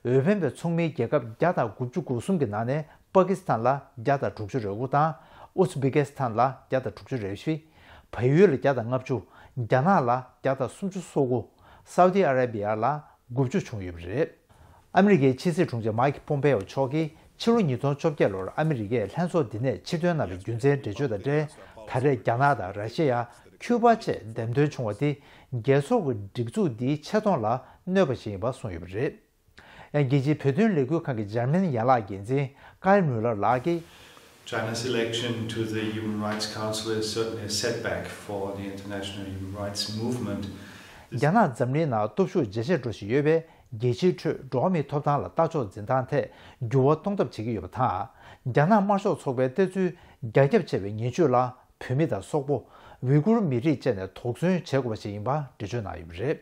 འོས་འཕེན་པའི་ཚོགས་མིའི་རྒྱལ་ཁབ་བརྒྱ་དང་དགུ་བཅུ་གོ་གསུམ་གྱི་ནང་ནས་པ་ཀི་སི་ཐན་ལ་བརྒྱ་དང་དྲུག་ཅུ་རེ་དགུ་དང་། ཨུ་ཛི་བི་ཀི་སི་ཐན་ལ་བརྒྱ་དང་དྲུག་ཅུ་རེ་བཞི། བལ་ཡུལ་ལ་བརྒྱ་དང་ལྔ་བཅུ། རྒྱ་ནག་ལ་བརྒྱ་དང་སུམ་ཅུ་སོ་དགུ། སའུ་ཏི་ཨ་ར་བི་ཡ་ལ་དགུ་བཅུ་བྱུང་ཡོད་པ་རེད། ཨ་མི་རི་ཀའི་ཕྱི་སྲིད་དྲུང་ཆེ་མཱིག་པོམ་པེའོ་མཆོག་གིས་ཕྱི་ལོ་ཉིས་སྟོང་བཅོ་བརྒྱད་ལོར་ཨ་མི་རི་ཀས་ལྷན་ཚོགས་འདི་ནས་ཕྱིར་ཐོན་གནང་བའི་རྒྱུ་མཚན་འགྲེལ་བརྗོད་དང་འབྲེལ། ད་རེས་རྒྱ་ནག་དང་ར་ཤི་ཡ། ཁྱུ་པ་བཅས་འདེམས་ཐོན་བྱུང་བ་དེ་རྒྱལ་ཚོགས་ཀྱི་སྒྲིག་འཛུགས་འདིའི་ཆེ་མཐོང་ལ་གནོད་པ་ཞིག་ཡིན་པ་གསུངས་ཡོད་པ་རེད། ཡང་རྒྱལ་སྤྱིའི་བོད་དོན་ལས་འགུལ་ཁང་གི་འཇར་མན་ཡན་ལག་འགན་འཛིན་ཀཱལ་མུ་ལར་ལགས་ཀྱིས། China's election to the Human Rights Council is certainly a setback for the international human rights movement. རྒྱ་ནག་འཛམ་གླིང་ནང་སྟོབས་ཤུགས་ཇེ་ཆེར་འགྲོ་བཞིན་ཡོད་པས། རྒྱལ་སྤྱིའི་ཁྲོད་འགྲོ་བ་མིའི་ཐོབ་ཐང་ལ་ལྟ་ཕྱོགས་འཛིན་སྟངས་ཐད་འགྱུར་བ་གཏོང་ཐབས་བྱེད་ཀྱི་ཡོད་པ་དང་། རྒྱ་ནག་དམར་ཤོག་ཚོགས་པའི་ལྟ་ཚུལ་རྒྱ་ཁྱབ་ཆེ་བའི་ངན་ཇུས་ལ་བོད་མི་དང་སོག་པོ། ཝི་གུར་མི་རིགས་བཅས་ནས་དོགས་ཟོན་བྱེད་དགོས་པ་ཞིག་ཡིན་པ་འགྲེལ་བརྗོད་གནང་ཡོད་པ་རེད།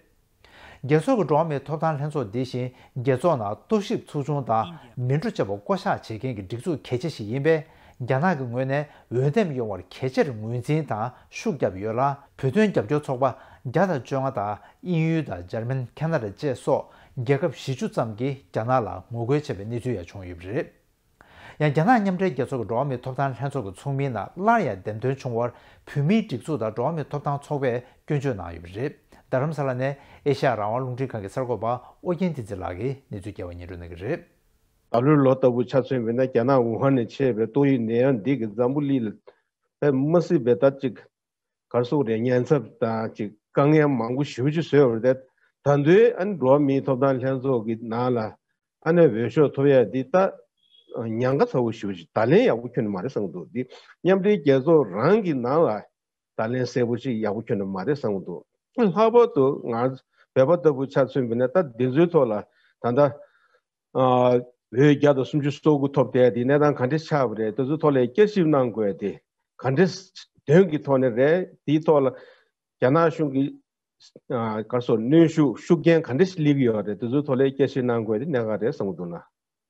རྒྱལ་ཚོགས་ཀྱི་འགྲོ་བ་མིའི་ཐོབ་ཐང་ལྷན་ཚོགས་འདི་བཞིན་རྒྱལ་ཚོགས་ནང་རྟོག་ཞིབ་ཚོགས་ཆུང་དང་མི་འགྲོ་བྱེད་པ་བསྐོ་གཞག་བྱེད་མཁན་གྱི་སྒྲིག་འཛུགས་གལ་ཆེ་ཞིག་ཡིན་པས། རྒྱ་ནག་གི་ངོས་ནས་འོས་འདེམས་ཡོང་བར་གལ་ཆེར་ངོས་འཛིན་དང་ཤུགས་བརྒྱབ་ཡོད་ལ། བོད་དོན་རྒྱབ་སྐྱོར་ཚོགས་པ་བརྒྱ་དང་བཅོ་ལྔ་དང་དབྱིན་ཡུལ་དང་འཇར་མན། ཁ་ན་ཌ་བཅས་སོགས་རྒྱལ་ཁབ་བཞི་བཅུ་ཙམ་གྱིས་རྒྱ་ནག་ལ་ངོ་རྒོལ་བྱས་པའི་གནས་ཚུལ་ཡང་བྱུང་ཡོད་པ་རེད། ཡང་རྒྱ་ནག་མཉམ་འབྲེལ་རྒྱལ་ཚོགས་ཀྱི་འགྲོ་བ་མིའི་ཐོབ་ཐང་ལྷན་ཚོགས་ཀྱི་ཚོགས་མིའི་ནང་སླར་ཡང་འདེམས་ཐོན་བྱུང་བར། བོད་མིའི་སྒྲིག་འཛུགས་དང་འགྲོ་བ་མིའི་ཐོབ་ཐང་ཚོགས་པས་སྐྱོན་བརྗོད་གནང་ཡོད་པ་རེད། རྡ་རམ་ས་ལ་ནས་ཨེ་ཤ་ཡ་རང་དབང་རླུང་འཕྲིན་ཁང་གི་གསར་འགོད་པ་ཨོ་རྒྱན་བསྟན་འཛིན་ལགས་ཀྱིས་གནས་ཚུལ་རྒྱས་པ་སྙན་སྒྲོན་གནང་གི་རེད། ད་ལོའི་ལོ་ལྟ་བུ་ཆ་མཚོན་པ་ཡིན་ན། རྒྱ་ནག་ཝུ་ཧན་ནས་མཆེད་པའི་ཏོག་དབྱིབས་ནད་ཡམས་འདི་གིས་འཛམ་བུ་གླིང་ལ་དཔེ་མི་སྲིད་པའི་ད་ཅིག་ག་རེ་ཟེར་དགོས་རེད། ཉེན་ཚབས་དང་ཅིག་དཀའ་ངལ་མང་པོ་ཞེ་པོ་ཅིག་བཟོས་ཡོད་རེད། ད་དུང་ཨ་ནི་འགྲོ་བ་མིའི་ཐོབ་ཐང་ལྷན་ཚོགས་ཀྱི་ནང་ལ་ཨ་ནི་འོས་ཤོག་ཐོབ་ཡ་འདི་ད་ཉེན་ཁ་ཚ་བོ་ཞེ་པོ་ཅིག་བརྡ་ལན་ཡག་པོ་ཁྱོན་ནས་མ་རེད་བསམ་གྱི་འདུག་འདི་མཉམ་འབྲེལ་རྒྱལ་ཚོགས་རང་གི་ནང་ལ་བརྡ་ལན་གསལ་པོ་ཅིག་ཡག་པོ་ཁྱོན་ནས་མ་རེད་བསམ་གྱི་འདུག་ལྷག་པར་དུ་ང་བོད་པ་ལྟ་བུ་ཆ་མཚོན་པ་ཡིན་ན། ད་འདི་ཚོའི་ཐོག་ལ་ད་ལྟ་ཨ་འོས་བརྒྱ་དང་སུམ་ཅུ་སོ་དགུ་ཐོབ་བསྡད་དེ་གནས་སྟངས་ག་འདྲས་ཆགས་པ་རེད། དེ་ཚོའི་ཐོག་ལ་བསྐྱར་ཞིབ་གནང་དགོས་དེ་ག་འདྲས་དོན་གྱི་ཐོག་ནས་རེད། དེའི་ཐོག་ལ་རྒྱ་ནག་གཞུང་གི་ཨ་ག་རེ་ཟེར་དགོས་རེད། གནོན་ཤུགས་ཤུགས་རྐྱེན་ག་འདྲས་ཤིག་སླེབས་ཀྱི་ཡོད་རེད། དེ་ཚོའི་ཐོག་ལ་བསྐྱར་ཞིབ་གནང་དགོས་དེ་གནད་འགག་རེད་བསམ་གྱི་འདུག་ལགས།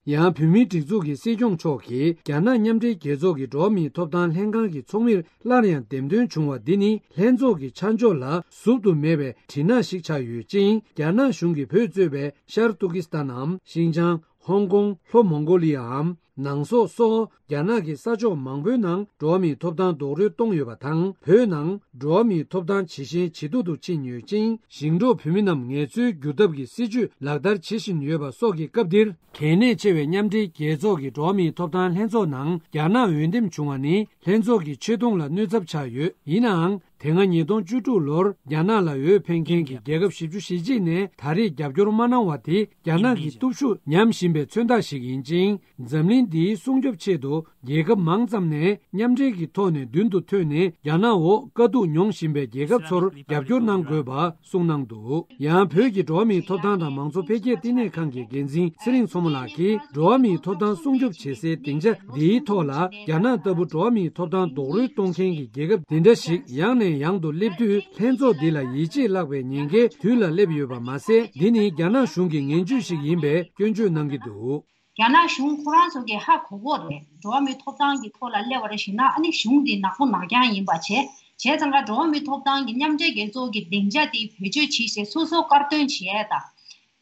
ཡང་བོད་མིའི་སྒྲིག་འཛུགས་ཀྱི་སྲིད་སྐྱོང་མཆོག་གིས་རྒྱ་ནག་མཉམ་འབྲེལ་རྒྱལ་ཚོགས་ཀྱི་འགྲོ་བ་མིའི་ཐོབ་ཐང་ལྷན་ཁང་གི་ཚོགས་མིར་སླར་ཡང་འདེམས་ཐོན་བྱུང་བ་འདི་ནི་ལྷན་ཚོགས་ཀྱི་ཆ་འཇོག་ལ་ཟུབ་ཏུ་མེད་པའི་གྲི་ནག་ཞིག་ཆགས་ཡོད་ཅིང་། རྒྱ་ནག་གཞུང་གིས་བོད་གཙོས་པའི་ཤར་ཏུར་ཀི་སི་ཐན་ནམ་ཤིན་ཅང་། ཧོང་ཀོང་། ལྷོ་མོང་གོ་ལི་ཡའམ་ནང་སོག་སོགས་རྒྱ་ནག་གི་ས་ཕྱོགས་མང་པོའི་ནང་འགྲོ་བ་མིའི་ཐོབ་ཐང་རྡོག་རོལ་གཏོང་ཡོད་པ་དང་། བོད་ནང་འགྲོ་བ་མིའི་ཐོབ་ཐང་ཇེ་ཞན་ཇེ་སྡུག་ཏུ་ཕྱིན་ཡོད་ཅིང་། ཞིང་འབྲོག་བོད་མི་རྣམས་ངལ་རྩོལ་བསྒྱུར་ཐབས་ཀྱི་སྲིད་ཇུས་ལག་བསྟར་བྱེད་བཞིན་ཡོད་པ་སོགས་ཀྱི་སྐབས་འདིར། གལ་གནད་ཆེ་བའི་མཉམ་འབྲེལ་རྒྱལ་ཚོགས་ཀྱི་འགྲོ་བ་མིའི་ཐོབ་ཐང་ལྷན་ཚོགས་ནང་རྒྱ་ནག་འོས་འདེམས་བྱུང་བ་ནི་ལྷན་ཚོགས་ཀྱི་ཆེ་མཐོང་ལ་གནོད་ཚབས་ཆགས་ཡོད། ཡིན་ནའང་། དེ་སྔ་ཉིས་སྟོང་བཅུ་དྲུག་ལོར་རྒྱ་ནག་ལ་འོས་འཕེན་མཁན་གྱི་རྒྱལ་ཁབ་བཞི་བཅུ་ཞེ་གཅིག་ནས་ད་རེས་རྒྱབ་སྐྱོར་མ་གནང་བ་དེ་རྒྱ་ནག་གི་སྟོབས་ཤུགས་ཉམས་བཞིན་པའི་མཚོན་རྟགས་ཤིག་ཡིན་ཅིང་། འཛམ་གླིང་འདིའི་སྲུང་སྐྱོབ་ཆེད་དུ་རྒྱལ་ཁབ་མང་ཙམ་ནས་མཉམ་འབྲེལ་གྱི་ཐོག་ནས་མདུན་དུ་ཐོན་ནས། རྒྱ་ནག་འོག་དཀའ་སྡུག་མྱོང་བཞིན་པའི་རྒྱལ་ཁབ་ཚོར་རྒྱབ་སྐྱོར་གནང་དགོས་པ་གསུངས་གནང་འདུག། ཡང་བོད་ཀྱི་འགྲོ་བ་མིའི་ཐོབ་ཐང་དང་མང་གཙོ་འཕེལ་རྒྱས་ལྟེ་གནས་ཁང་གི་འགན་འཛིན་ཚེ་རིང་མཚོ་མོ་ལགས་ཀྱིས། འགྲོ་བ་མིའི་ཐོབ་ཐང་སྲུང་སྐྱོབ་བྱེད་སའི་སྡིངས་ཆ་འདིའི་ཐོག་ལ། རྒྱ་ནག་ལྟ་བུ་འགྲོ་བ་མིའི་ཐོབ་ཐང་རྡོག་རོལ་གཏོང་མཁན་གྱི་རྒྱལ་ཁབ་འདི་འདྲ་ཞིག་ཡང་ནས་ཡང་དུ་སླེབས་དུས། ལྷན་ཚོགས་འདི་ལ་ཡིད་ཆེས་བརླག་པའི་ཉེན་ཁའི་དུས་ལ་སླེབས་ཡོད་པ་མ་ཟད། འདི་ནི་རྒྱ་ནག་གཞུང་གི་ངན་ཇུས་ཤིག་ཡིན་པའི་སྐྱོན་བརྗོད་གནང་གི་འདུག། རྒྱ་ནག་གཞུང་ཁོ་རང་ཚོ་གིས་ཧ་གོ་གོ་རེད། འགྲོ་བ་མིའི་ཐོབ་ཐང་གི་ཐོག་ལ་སླེབས་པ་རེད་ཞུས་ན། ཨ་ནི་གཞུང་འདི་ནག་པོ་ནག་རྐྱང་ཡིན་པ་བྱས། བྱས་ཙང་ཀ་འགྲོ་བ་མིའི་ཐོབ་ཐང་གི་མཉམ་འབྲེལ་རྒྱལ་ཚོགས་ཀྱི་སྡིངས་ཆ་དེ་བེད་སྤྱོད་བྱས་ཞེས་སོ་སོ་དཀར་འདོན་བྱས་ད།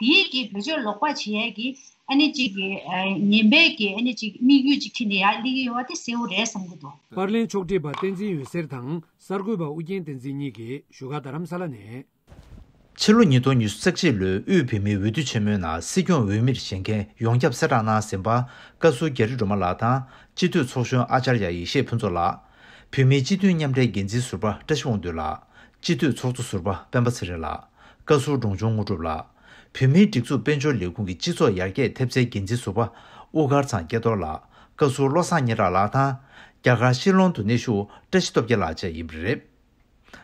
དེའི་གི་བེད་སྤྱོད་ལོག་པ་བྱས་ཀྱི་ཨ་ནི་གཅིག་གི་ཨ་ངན་པའི་གི་ཨ་ནི་གཅིག་དམིགས་ཡུལ་གཅིག་ཁྱེར་ནས་ཡར་སླེབས་ཀྱི་ཡོད་པ་དེ་གསལ་བོ་རེད་བསམ་གྱི་འདུག། པར་ལེན་ཕྱོགས་སྒྲིག་པ་བསྟན་འཛིན་འོད་ཟེར་དང་གསར་འགོད་པ་ཨུ་རྒྱན་བསྟན་འཛིན་གཉིས་ཀྱིས་བཞུགས་སྒར་རྡ་རམ་ས་ལ་ནས། ཕྱི་ལོ་ཉིས་སྟོང་ཉི་ཤུ་རྩ་གཅིག་ལོའི་དབུས་བོད་མིའི་འོས་བསྡུ་ཆེན་མོའི་ནང་སྲིད་སྐྱོང་འོས་མིར་བཞེངས་མཁན་ཡོངས་ཁྱབ་གསལ་བསྒྲགས་གནང་ཟིན་པ། བཀའ་ཟུར་རྒྱ་རི་སྒྲོལ་མ་ལགས་དང་སྤྱི་འཐུས་ཚོགས་གཞོན་ཨ་ཅར་ཡ་ཡེ་ཤེས་ཕུན་ཚོགས་ལགས། བོད་མིའི་སྤྱི་མཐུན་མཉམ་འབྲེལ་འགན་འཛིན་ཟུར་པ་བཀྲ་ཤིས་དབང་འདུས་ལགས། སྤྱི་འཐུས་ཚོགས་གཙོ་ཟུར་པ་སྤེན་པ་ཚེ་རིང་ལགས། བཀའ་ཟུར་འབྲོང་ཆུང་དངོས་གྲུབ་ལགས། བོད་མིའི་སྒྲིག་འཛུགས་དཔལ་འབྱོར་ལས་ཁུངས་ཀྱི་སྤྱི་ཚོགས་ཡར་རྒྱས་ཐེབས་རྩའི་འགན་འཛིན་ཟུར་པ་དབུ་དཀར་ཚང་སྐལ་རྡོར་ལགས། བཀའ་ཟུར་བློ་བཟང་སྙན་གྲགས་ལགས་དང་། རྒྱ་གར་ཤི་ལོང་དུ་གནས་བཞུགས་བཀྲ་ཤིས་སྟོབས་རྒྱལ་ལགས་བཅས་ཡིན་པ་རེད།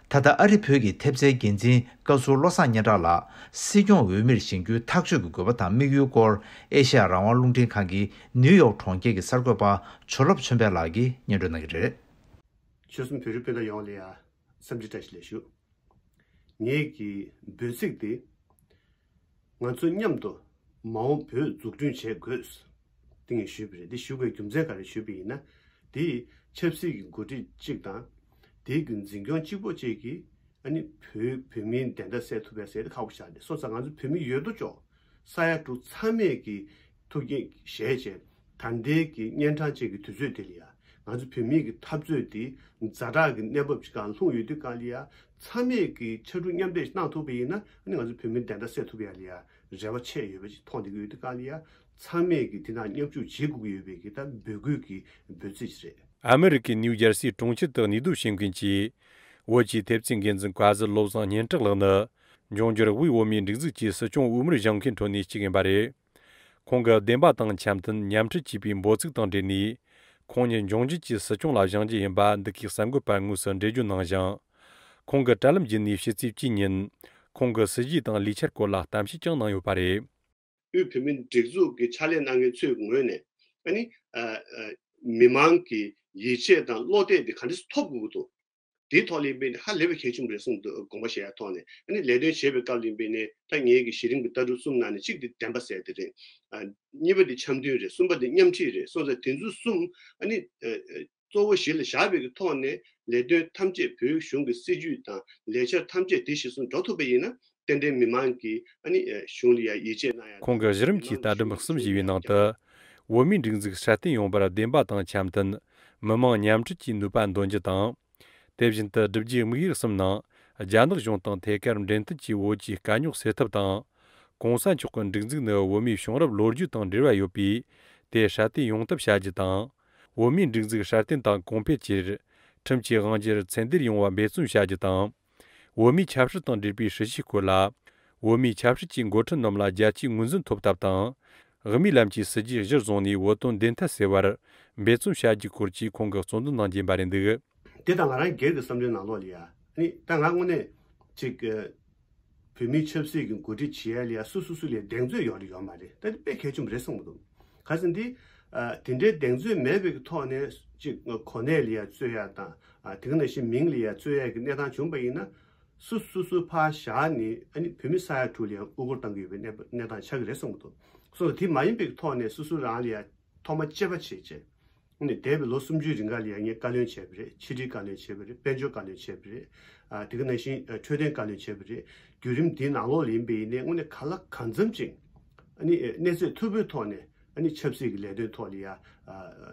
ད་ལྟ་ཨ་རི་བོད་ཀྱི་ཐེབས་རྩའི་འགན་འཛིན་བཀའ་ཟུར་བློ་བཟང་སྙན་གྲགས་ལགས་སྲིད་སྐྱོང་འོས་མིར་བཞེངས་རྒྱུའི་ཐག་གཅོད་ཀྱི་དགོས་པ་དང་དམིགས་ཡུལ་སྐོར། ཨེ་ཤེ་ཡ་རང་དབང་རླུང་འཕྲིན་ཁང་གི་ནིའུ་ཡོག་གྲོང་ཁྱེར་གྱི་གསར་འགོད་པ་བྱོ་ལོབ་ཆོས་འཕེལ་ལགས་ཀྱིས་སྙན་སྒྲོན་གནང་གི་རེད། ཆོལ་གསུམ་བོད་རིགས་སྤུན་ཟླ་ཡོངས་ལ་ཡང་འཚམས་འདྲི་བཀྲ་ཤིས་བདེ་ལེགས་ཞུ། ངེད་ཀྱི་འབོད་ཚིག་དེ། ང་ཚོ་མཉམ་དུ་མ་འོངས་བོད་འཛུགས་སྐྲུན་བྱེད་དགོས། དེ་ངས་ཞུས་པ་རེད། འདི་ཞུ་དགོས་རྒྱུ་མཚན་ག་རེ་ཞུས་པ་ཡིན་ན། དེ་ཆབ་སྲིད་ཀྱི་འགོ་ཁྲིད་གཅིག་དང་། དེའི་གི་འཛིན་སྐྱོང་གཅིག་པོ་གཅིག་གིས་ཨ་ནི་བོད་བོད་མིའི་བདེན་མཐའ་གསལ་ཐུབ་པའི་ཟེར་དེ་ཁག་པོ་ཆགས་ཏེ། སོང་ཙང་ང་ཚོ་བོད་མི་ཡོད་དོ་ཅོག་ས་ཡ་དྲུག་ཚང་མས་ཀྱི་ཐུགས་འགན་བཞེས་བྱས། ད་ལྟའི་གི་གཉན་འཕྲང་ཅན་གྱི་དུས་ཚོད་འདི་ལ་ཡ། ང་ཚོ་བོད་མིའི་གི་འཐབ་རྩོད་འདི་ཛ་དྲག་གི་གནས་བབ་ཅིག་སྒང་ལྷུང་ཡོད་དུས་སྒང་ལ་ཡ། ཚང་མས་ཀྱི་ཕྱར་གྲུ་མཉམ་འདེགས་གནང་ཐུབ་པ་ཡིན་ན། ཨ་ནི་ང་ཚོ་བོད་མིའི་བདེན་མཐའ་གསལ་ཐུབ་ཡ་ལ་ཡ་རེ་བ་ཆེ་ཡོད་པ་ཅིག་མཐོང་བསྡད་ཀྱི་ཡོད་དུས་སྒང་ལ་ཡ། ཚང་མས་ཀྱི་འདི་ནང་མཉམ་ཞུགས་བྱེད་དགོས་ཀྱི་ཡོད་པའི་གི་ད་འབོད་སྐུལ་གྱི་འབོད་ཚིག་ཅིག་རེད། ཨ་མི་རི་ཀའི་ནིའུ་ཇར་སིའི་གྲོང་ཁྱེར་དུ་གནས་སྡོད་བྱེད་མཁན་གྱི་བོད་ཀྱི་ཐེབས་རྩའི་འགན་འཛིན་བཀའ་ཟུར་བློ་བཟང་སྙན་གྲགས་ལགས་ནི། འབྱུང་འགྱུར་དབུས་བོད་མིའི་སྒྲིག་འཛུགས་ཀྱི་སྲིད་སྐྱོང་འོས་མིར་བཞེངས་མཁན་ཁྲོད་ནས་གཅིག་ཡིན་པ་རེད། ཁོང་གིས་བདེན་པ་དང་འཆམ་མཐུན་མཉམ་འཁྲུག་ཅེས་པའི་འབོད་ཚིག་དང་འབྲེལ་ནས། ཁོང་ཉིད་འབྱུང་འགྱུར་གྱི་སྲིད་སྐྱོང་ལ་བཞེངས་རྒྱུ་ཡིན་པ་འདི་གའི་གསར་འགོད་པར་དངོས་སུ་འགྲེལ་བརྗོད་གནང་ཞིང་། ཁོང་གིས་དྲ་ལམ་བརྒྱུད་ནས་ཕྱི་ཚེས་གཅིག་ཉིན། ཁོང་གི་སྲིད་ཇུས་དང་ལས་འཆར་སྐོར་ལ་གཏམ་བཤད་ཀྱང་གནང་ཡོད་པ་རེད། དབུས་བོད་མིའི་སྒྲིག་འཛུགས་ཀྱི་ཕྱག་ལས་གནང་མཁན་ཚོའི་ངོས་ནས། ཨ་ནི། ཨ། ཨ། མི་མང་གི་ཡིད་ཆེས་དང་བློ་གཏད་དེ་ག་འདྲ་ཐོབ་དགོས་ཀྱི་འདུག་དེའི་ཐོག་ལ་ཡིན་པའི་ཧ་ལས་པའི་གལ་ཆེན་པོ་རེད་གསུངས་འདུག་དགོངས་པ་བཞེས་ཡ་ཐོག་ནས། ཨ་ནི་ལས་དོན་བྱེད་པའི་སྐབས་ལ་ཡིན་པའི་ནས་ད་ངེད་ཀྱི་གཞི་རིམ་གྱི་ལྟ་གྲུབ་གསུམ་ནང་ནས་གཅིག་དེ་བདེན་པ་ཟེར་དེ་རེད། ཨ། གཉིས་པ་དེ་འཆམ་མཐུན་རེད། གསུམ་པ་དེ་མཉམ་ཁྲིད་རེད། སོང་ཙང་དེ་ཚོ་གསུམ། ཨ་ནི། ཨ། ཨ། གཙོ་བོ་གཞི་ལ་བཞག་པའི་གི་ཐོག་ནས་ལས་དོན་ཐམས་ཅད་བོད་གཞུང་གི་སྲིད་ཇུས་དང་ལས་འཆར་ཐམས་ཅད་དེ་གཞིར་བཟུང་འགྲོ་ཐུབ་པ་ཡིན་ན། ཏན་ཏན་མི་མང་གིས་ཨ་ནི་གཞུང་ལ་ཡང་ཡིད་ཆེས་གནང་ཡ། ཁོང་གི་གཞི་རིམ་གྱི་ལྟ་གྲུབ་གསུམ་ཞེས་པའི་ནང་དུ། བོད་མིའི་སྒྲིག་འཛུགས་སྲ་བརྟན་ཡོང་བར་བདེན་པ་དང་འཆམ་མཐུན། མི་མང་མཉམ་འཁྲུག་གི་ནུས་པ་འདོན་རྒྱུ་དང་། དེ་བཞིན་དུ་བསྒྲུབ་རྒྱུའི་དམིགས་ཡུལ་གསུམ་ནང་། རྒྱ་ནག་གཞུང་དང་ཐད་ཀར་འབྲེལ་མཐུད་ཀྱིས་བོད་ཀྱི་དཀའ་རྙོག་སེལ་ཐབས་དང་། གོང་ས་མཆོག་གི་སྒྲིག་འཛུགས་ནི་བོད་མིའི་བྱུང་རབས་ལོ་རྒྱུས་དང་འབྲེལ་བ་ཡོད་པས། དེ་སྲ་བརྟན་ཡོང་ཐབས་བྱ་རྒྱུ་དང་། བོད་མིའི་སྒྲིག་འཛུགས་སྲ་བརྟན་དང་གོང་འཕེལ་ཕྱིར། ཁྲིམས་ཀྱི་དབང་སྒྱུར་ཚད་ལྡན་ཡོང་བ་འབད་བརྩོན་བྱ་རྒྱུ་དང་། བོད་མིའི་ཆབ་སྲིད་དང་འབྲེལ་བའི་སྲིད་བྱུས་སྐོར་ལ། བོད་མིའི་ཆབ་སྲིད་ཀྱི་འགོ་ཁྲིད་རྣམས་ལ་རྒྱལ་སྤྱིའི་ངོས་འཛིན་ཐོབ་ཐབས་དང་། དབུ་མའི་ལམ་གྱི་སྲིད་ཇུས་གཞིར་བཟུང་ནས་བོད་དོན་བདེན་མཐའ་གསལ་བར་འབད་བརྩོན་བྱ་རྒྱུའི་སྐོར་གྱི་ཁོང་གི་གཙོ་འདོན་གནང་རྒྱུ་ཡིན་པ་རེད་འདུག་དེ་དང་ང་རང་སྒེར་གྱི་བསམ་བློའི་ནང་ལོགས་ལ་ཡ། ཨ་ནི་ད་ང་དངོས་གནས་ཅིག་བོད་མིའི་ཆབ་སྲིད་ཀྱི་འགོ་ཁྲིད་བྱེད་ཡ་ལ་ཡ་སུ་སུ་སུ་ལ་གདེང་ཚོད་ཡོད་རེད་ཡོད་མ་རེད། ད་དེ་དཔེ་གལ་ཆེན་པོ་རེད་བསམ་གྱི་འདུག་ག་ཟེར་འདི། ཨ། དེ་འདྲའི་གདེང་ཚོད་མེད་པའི་ཐོག་ནས་ཅིག་གོ་གནས་ལ་ཡ་རྩོད་ཡ་དང་། ཨ། དེ་ག་ནང་བཞིན་མིང་ལ་ཡ་རྩོད་ཡ་གི་གནས་སྟངས་བྱུང་བ་ཡིན་ན། སུ་སུ་སུ་ཕར་བཞག་ནས་ཨ་ནི་བོད་མི་ས་ཡ་དྲུག་ལ་ཡང་དབུ་སྐོར་བཏང་གི་ཡོད་པའི་གནས་གནས་སྟངས་ཆགས་ཀྱི་རེད་བསམ་གྱི་འདུག་སོང་ཙང་དེ་མ་ཡིན་པའི་ཐོག་ནས་སོ་སོ་རང་ལ་ཡང་ཐོག་མ་དཔྱད་པ་བྱེད་བྱས། ཨ་ནི་འདས་པའི་ལོ་སུམ་ཅུའི་རིང་ག་ལ་ཡང་ངས་བཀའ་བློན་བྱས་པ་རེད། ཕྱི་དྲིལ་བཀའ་བློན་བྱས་པ་རེད། དཔལ་འབྱོར་བཀའ་བློན་བྱས་པ་རེད། ཨ། དེ་ག་ནང་བཞིན་འཕྲོད་བསྟེན་བཀའ་བློན་བྱས་པ་རེད། བརྒྱུད་རིམ་འདིའི་ནང་ལོགས་ལ་ཡིན་པ་ཡིན་ནའི་དངོས་གནས་གང་ལ་གང་འཚམ་ཅིག་ཨ་ནི་གནས་ཚད་མཐོ་པོའི་ཐོག་ནས། ཨ་ནི་ཆབ་སྲིད་ཀྱི་ལས་དོན་ཐོག་ལ་ཡ། ཨ།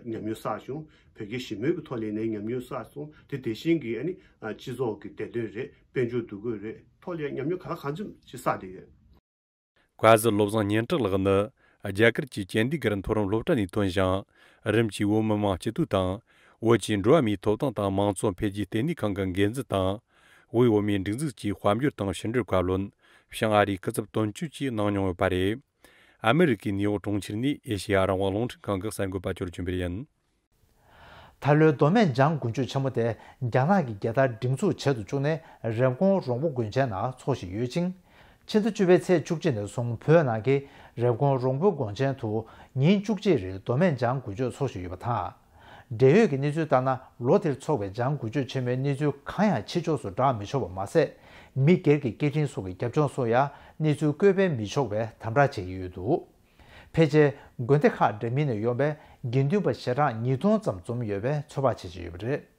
ཉམས་མྱོང་བསགས་བྱུང་། བོད་རྒྱའི་ཞི་མོལ་གྱི་ཐོག་ལ་ཡིན་ནའི་ཉམས་མྱོང་བསགས་སོང་། དེ་དེ་བཞིན་གྱི་ཨ་ནི་ཨ་སྤྱི་ཚོགས་ཀྱི་བདེ་དོན་རེད། དཔལ་འབྱོར་འདུ་འགོད་རེད། ཐོག་ལ་ཡ་ཉམས་མྱོང་ག་ལ་གང་འཚམ་ཅིག་བསགས་བསྡད་ཡོད། བཀའ་ཟུར་བློ་བཟང་སྙན་གྲགས་ལགས་ནི་རྒྱ་གར་གྱི་ཅན་དི་གར་མཐོ་རིམ་སློབ་གྲྭ་ནས་ཐོན་ཞིང་། རིམ་གྱིས་བོད་མི་མང་སྤྱི་འཐུས་དང་། བོད་ཀྱི་འགྲོ་བ་མིའི་ཐོབ་ཐང་དང་མང་གཙོ་འཕེལ་རྒྱས་ལྟེ་གནས་ཁང་གི་འགན་འཛིན་དང་། དབུས་བོད་མིའི་སྒྲིག་འཛུགས་ཀྱི་དཔལ་འབྱོར་དང་ཕྱི་འབྲེལ་བཀའ་བློན། བྱང་ཨ་རིའི་སྐུ་ཚབ་དོན་གཅོད་བཅས་གནང་མྱོང་ཡོད་པ་རེད། ཨ་མི་རི་ཀའི་ནིའུ་ཡོག་གྲོང་ཁྱེར་ནས་ཨེ་ཤེ་ཡ་རང་དབང་རླུང་འཕྲིན་ཁང་གི་གསར་འགོད་པ་ཅོར་ཆོས་འཕེལ་ཡིན། ད་ལོའི་མདོ་སྨད་འཇང་དགུན་ཆོས་ཆེན་མོ་དེ་རྒྱ་ནག་གི་རྒྱལ་དར་སྒྲེང་འཛུགས་བྱེད་དུ་བཅུག་ནས་རེབ་གོང་རོང་པོ་དགོན་ཆེན་ནང་འཚོགས་བཞིན་ཡོད་ཅིང་། ཕྱི་ཟླ་བཅུ་པའི་ཚེས་བཅུ་གཅིག་ནས་བཟུང་བོད་ནང་གི་རེབ་གོང་རོང་པོ་དགོན་ཆེན་དུ་ཉིན་བཅུ་གཅིག་རིང་མདོ་སྨད་འཇང་དགུན་ཆོས་འཚོགས་བཞིན་ཡོད་པ་དང་། འབྲེལ་ཡོད་ཀྱི་གནས་ཚུལ་ལྟར་ན། ལོ་དེར་འཚོགས་པའི་འཇང་དགུན་ཆོས་ཆེན་མོའི་གནས་ཚུལ་གང་ཡང་ཕྱི་ཕྱོགས་སུ་བསྒྲགས་མི་ཆོག་པ་མ་ཟད། མི་སྒེར་གྱི་སྐད་འཕྲིན་སོགས་ཀྱི་རྒྱབ་ལྗོངས་སོགས་ཡང་གནས་ཚུལ་བཀོད་སྤེལ་མི་ཆོག་པའི་དམ་དྲག་བྱེད་ཀྱི་ཡོད་འདུག་ཕལ་ཆེར་དགོན་སྡེ་ཁག་འདྲ་མིན་ནས་ཡོང་བའི་དགེ་འདུན་པ་ཞལ་གྲངས་ཉིས་སྟོང་ཙམ་འཛོམས་ཡོད་པའི་ཚོད་དཔག་བྱེད་ཀྱི་ཡོད་པ་རེད།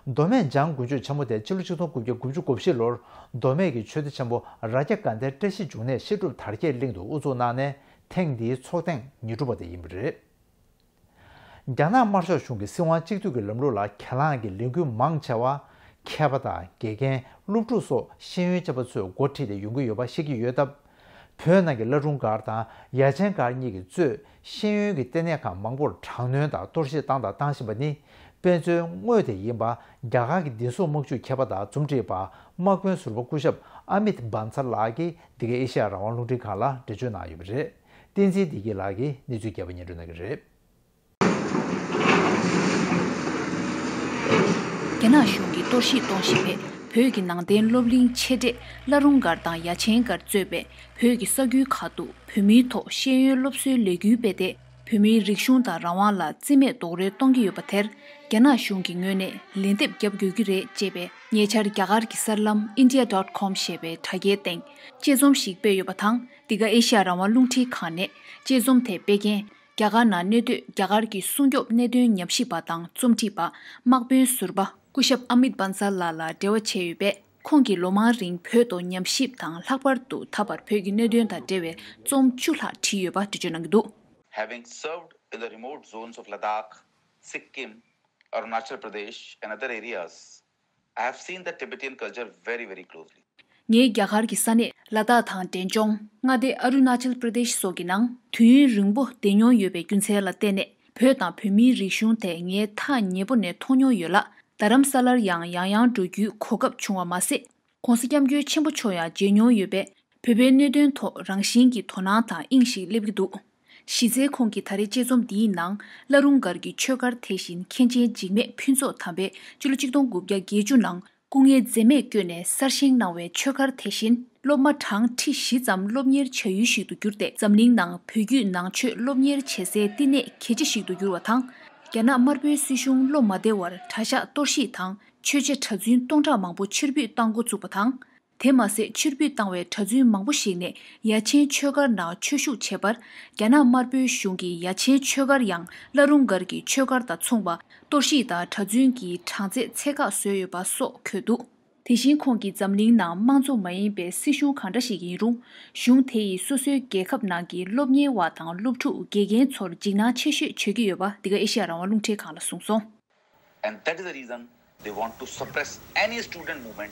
མདོ་སྨད་འཇང་དགུན་ཆོས་ཆེན་མོ་དེ་ཕྱི་ལོ་ཆིག་སྟོང་དགུ་བརྒྱ་དགུ་བཅུ་གོ་བཞི་ལོར་མདོ་སྨད་ཀྱི་ཆོས་སྡེ་ཆེན་པོ་རྭ་རྒྱ་དགའ་ལྡན་བཀྲ་ཤིས་འབྱུང་གནས་བཤད་སྒྲུབ་དར་རྒྱས་གླིང་དུ་དབུ་འཛུགས་གནང་ནས་ཐེངས་འདིའི་ཚོགས་ཐེངས་ཉེར་དྲུག་པ་དེ་ཡིན་པ་རེད། རྒྱ་ནག་དམར་ཤོག་གཞུང་གིས་སྲིད་དབང་གཅིག་སྡུད་ཀྱི་ལམ་ལུགས་ལ་གྱེན་ལངས་ཀྱི་ལས་འགུལ་མང་ཆེ་བ་ མཁས་པ་དང་དགེ་རྒན། སློབ་ཕྲུག་སོགས་ཤེས་ཡོན་ཅན་པ་ཚོས་འགོ་ཁྲིད་དེ་ཡོང་གི་ཡོད་པ་ཤེས་ཀྱི་ཡོད་སྟབས། བོད་ནང་གི་བླ་རུང་སྒར་དང་ཡ་ཆེན་སྒར་གཉིས་ཀྱིས་གཙོས་ཤེས་ཡོན་གྱི་ལྟེ་གནས་ཁག་མང་པོར་དྲག་གནོན་དང་གཏོར་བཤིག་བཏང་དང་བཏང་བཞིན་པ་ནི། དཔེ་མཚོན་དངོས་དེ་ཡིན་པ། རྒྱ་གར་གྱི་བདེ་སྲུང་དམག་ཇུས་མཁས་པ་དང་རྩོམ་སྒྲིག་པ། དམག་དཔོན་ཟུར་པ་སྐུ་ཞབས་ཨ་མིད་བྷན་སལ་ལགས་ཀྱིས་འདི་གའི་ཨེ་ཤེ་ཡ་རང་དབང་རླུང་འཕྲིན་ཁང་ལ་འགྲེལ་བརྗོད་གནང་ཡོད་པ་རེད། བསྟན་འཛིན་བདེ་སྐྱིད་ལགས་ཀྱིས་གནས་ཚུལ་རྒྱས་པ་སྙན་སྒྲོན་གནང་གི་རེད། རྒྱ་ནག་གཞུང་གིས་གཏོར་བཤིག་གཏོང་བཞིན་པའི་བོད་ཀྱི་ནང་བསྟན་སློབ་གླིང་ཆེ་གྲས་བླ་རུང་སྒར་དང་ཡ་ཆེན་སྒར་གཙོས་པའི་བོད་ཀྱི་ས་ཁུལ་ཁག་ཏུ་བོད་མིའི་ཐོག་ཤེས་ཡོན་སློབ་གསོའི་ལས་འགུལ་སྤེལ་ཏེ། བོད་མིའི་རིག་གཞུང་དང་རང་དབང་ལ་བརྩི་མེད་རྡོག་རོལ་གཏོང་གི་ཡོད་པ་དེར། རྒྱ་ནག་གཞུང་གི་ངོས་ནས་ལན་འདེབས་བརྒྱབ་དགོས་ཀྱི་རེད་ཅེས་པའི་ཉེ་ཆར་རྒྱ་གར་གྱི་གསར་ལམ་India dot com ཞེས་པའི་དྲ་རྒྱའི་སྟེང་དཔྱད་རྩོམ་ཞིག་སྤེལ་ཡོད་པ་དང་། འདི་ག་ཨེ་ཤ་ཡ་རང་དབང་རླུང་འཕྲིན་ཁང་ནས་དཔྱད་རྩོམ་དེ་སྤེལ་མཁན། རྒྱ་གར་ནང་གནས་སྡོད་རྒྱ་གར་གྱི་སྲུང་སྐྱོབ་གནད་དོན་ཉམས་ཞིབ་པ་དང་རྩོམ་སྒྲིག་པ། དམག་དཔོན་ཟུར་པ་སྐུ་ཞབས་ཨ་མིད་བྷན་སལ་ལགས་ལ་འབྲེལ་བ་བྱས་ཡོད་པས། ཁོང་གིས་ལོ་མང་རིང་བོད་ཐོག་ཉམས་ཞིབ་དང་། ལྷག་པར་དུ་ད་བར་བོད་ཀྱི་གནད་དོན་དང་འབྲེལ་བའི་རྩོམ་བཅུ་ལྷག་བྲིས་ཡོད་པ་འགྲེལ་བརྗོད་གནང་གི་འདུག། Having served in the remote zones of Ladakh, Sikkim, Arunachal Pradesh and other areas, I have seen the Tibetan culture very, very closely. ངས་རྒྱ་གར་གྱི་ས་གནས་ལ་དྭགས་དང་འབྲས་ལྗོངས། མངའ་སྡེ་ཨ་རུ་ན་ཅལ་པྲ་དེཤ་སོགས་ཀྱི་ནང་དུས་ཡུན་རིང་པོ་བསྡད་མྱོང་ཡོད་པའི་རྒྱུ་མཚན་ལ་བརྟེན་ནས། བོད་དང་བོད་མིའི་རིག་གཞུང་དེ་ངས་ཐག་ཉེ་པོ་ནས་མཐོང་མྱོང་ཡོད་ལ། རྡ་རམ་ས་ལར་ཡང་ཡང་ཡང་འགྲོ་རྒྱུའི་གོ་སྐབས་བྱུང་བ་མ་ཟད། ྋགོང་ས་ྋསྐྱབས་མགོན་ཆེན་པོ་མཆོག་ཡང་མཇལ་མྱོང་ཡོད་པས། བོད་པའི་གནད་དོན་ཐོག་རང་བཞིན་གྱིས་དོ་སྣང་དང་དབྱིངས་ཤིག་སླེབས་ཀྱི་འདུག། གཞི་རྩའི་ཁོང་གིས་ད་རེས་དཔྱད་རྩོམ་འདིའི་ནང་། བླ་རུང་སྒར་གྱི་ཆོས་སྒར་དེ་བཞིན་མཁན་ཆེན་འཇིགས་མེད་ཕུན་ཚོགས་དམ་པས་སྤྱི་ལོ་གཅིག་སྟོང་དགུ་བརྒྱ་བརྒྱད་ཅུ་ནང་སྐུ་ངལ་འཛེམས་མེད་བསྐྱོན་ནས་གསར་བཞེངས་གནང་བའི་ཆོས་སྒར་དེ་བཞིན། སློབ་མ་གྲངས་ཁྲི་བཞི་ཙམ་སློབ་གཉེར་བྱ་ཡུལ་ཞིག་ཏུ་གྱུར་ཏེ། འཛམ་གླིང་ནང་བོད་བརྒྱུད་ནང་ཆོས་སློབ་གཉེར་བྱེད་སའི་བསྟི་གནས་གལ་ཆེ་ཞིག་ཏུ་གྱུར་བ་དང་། རྒྱ་ནག་དམར་པོའི་སྲིད་གཞུང་བློ་མ་བདེ་བར་གྲྭ་ཤག་གཏོར་བཤིག་དང་། ཆོས་བྱེད་གྲྭ་བཙུན་སྟོང་ཕྲག་མང་པོ་ཕྱིར་འབུད་བཏང་འགོ་བཙུགས་པ་དང་། དེ་མ་ཟད། ཕྱིར་འབུད་བཏང་བའི་གྲྭ་བཙུན་མང་པོ་ཞིག་ནས་ཡ་ཆེན་ཆོས་སྒར་ནང་ཆོས་ཞུགས་བྱས་པར། རྒྱ་ནག་དམར་པོའི་གཞུང་གིས་ཡ་ཆེན་ཆོས་སྒར་ཡང་བླ་རུང་སྒར་གྱི་ཆོས་སྒར་དང་མཚུངས་པ། གཏོར་བཤིག་དང་གྲྭ་བཙུན་གྱི་གྲངས་ཚད་ཚད་བཀག་བཟོས་ཡོད་པ་སོགས་འཁོད་འདུག། དེ་བཞིན་ཁོང་གིས་འཛམ་གླིང་ནང་དམངས་གཙོ་མ་ཡིན་པའི་སྲིད་གཞུང་གང་འདྲ་ཞིག་ཡིན་རུང་། གཞུང་དེ་ཡིས་སོ་སོའི་རྒྱལ་ཁབ་ནང་གི་སློབ་གཉེར་བ་དང་སློབ་ཕྲུག་དགེ་རྒན་ཚོར་འཇིགས་སྣང་ཆེ་ཤོས་བྱེད་ཀྱི་ཡོད་པ། འདི་ག་ཨེ་ཤེ་ཡ་རང་དབང་རླུང་འཕྲིན་ཁང་ལ་གསུངས་སོང་། And that is the reason they want to suppress any student movement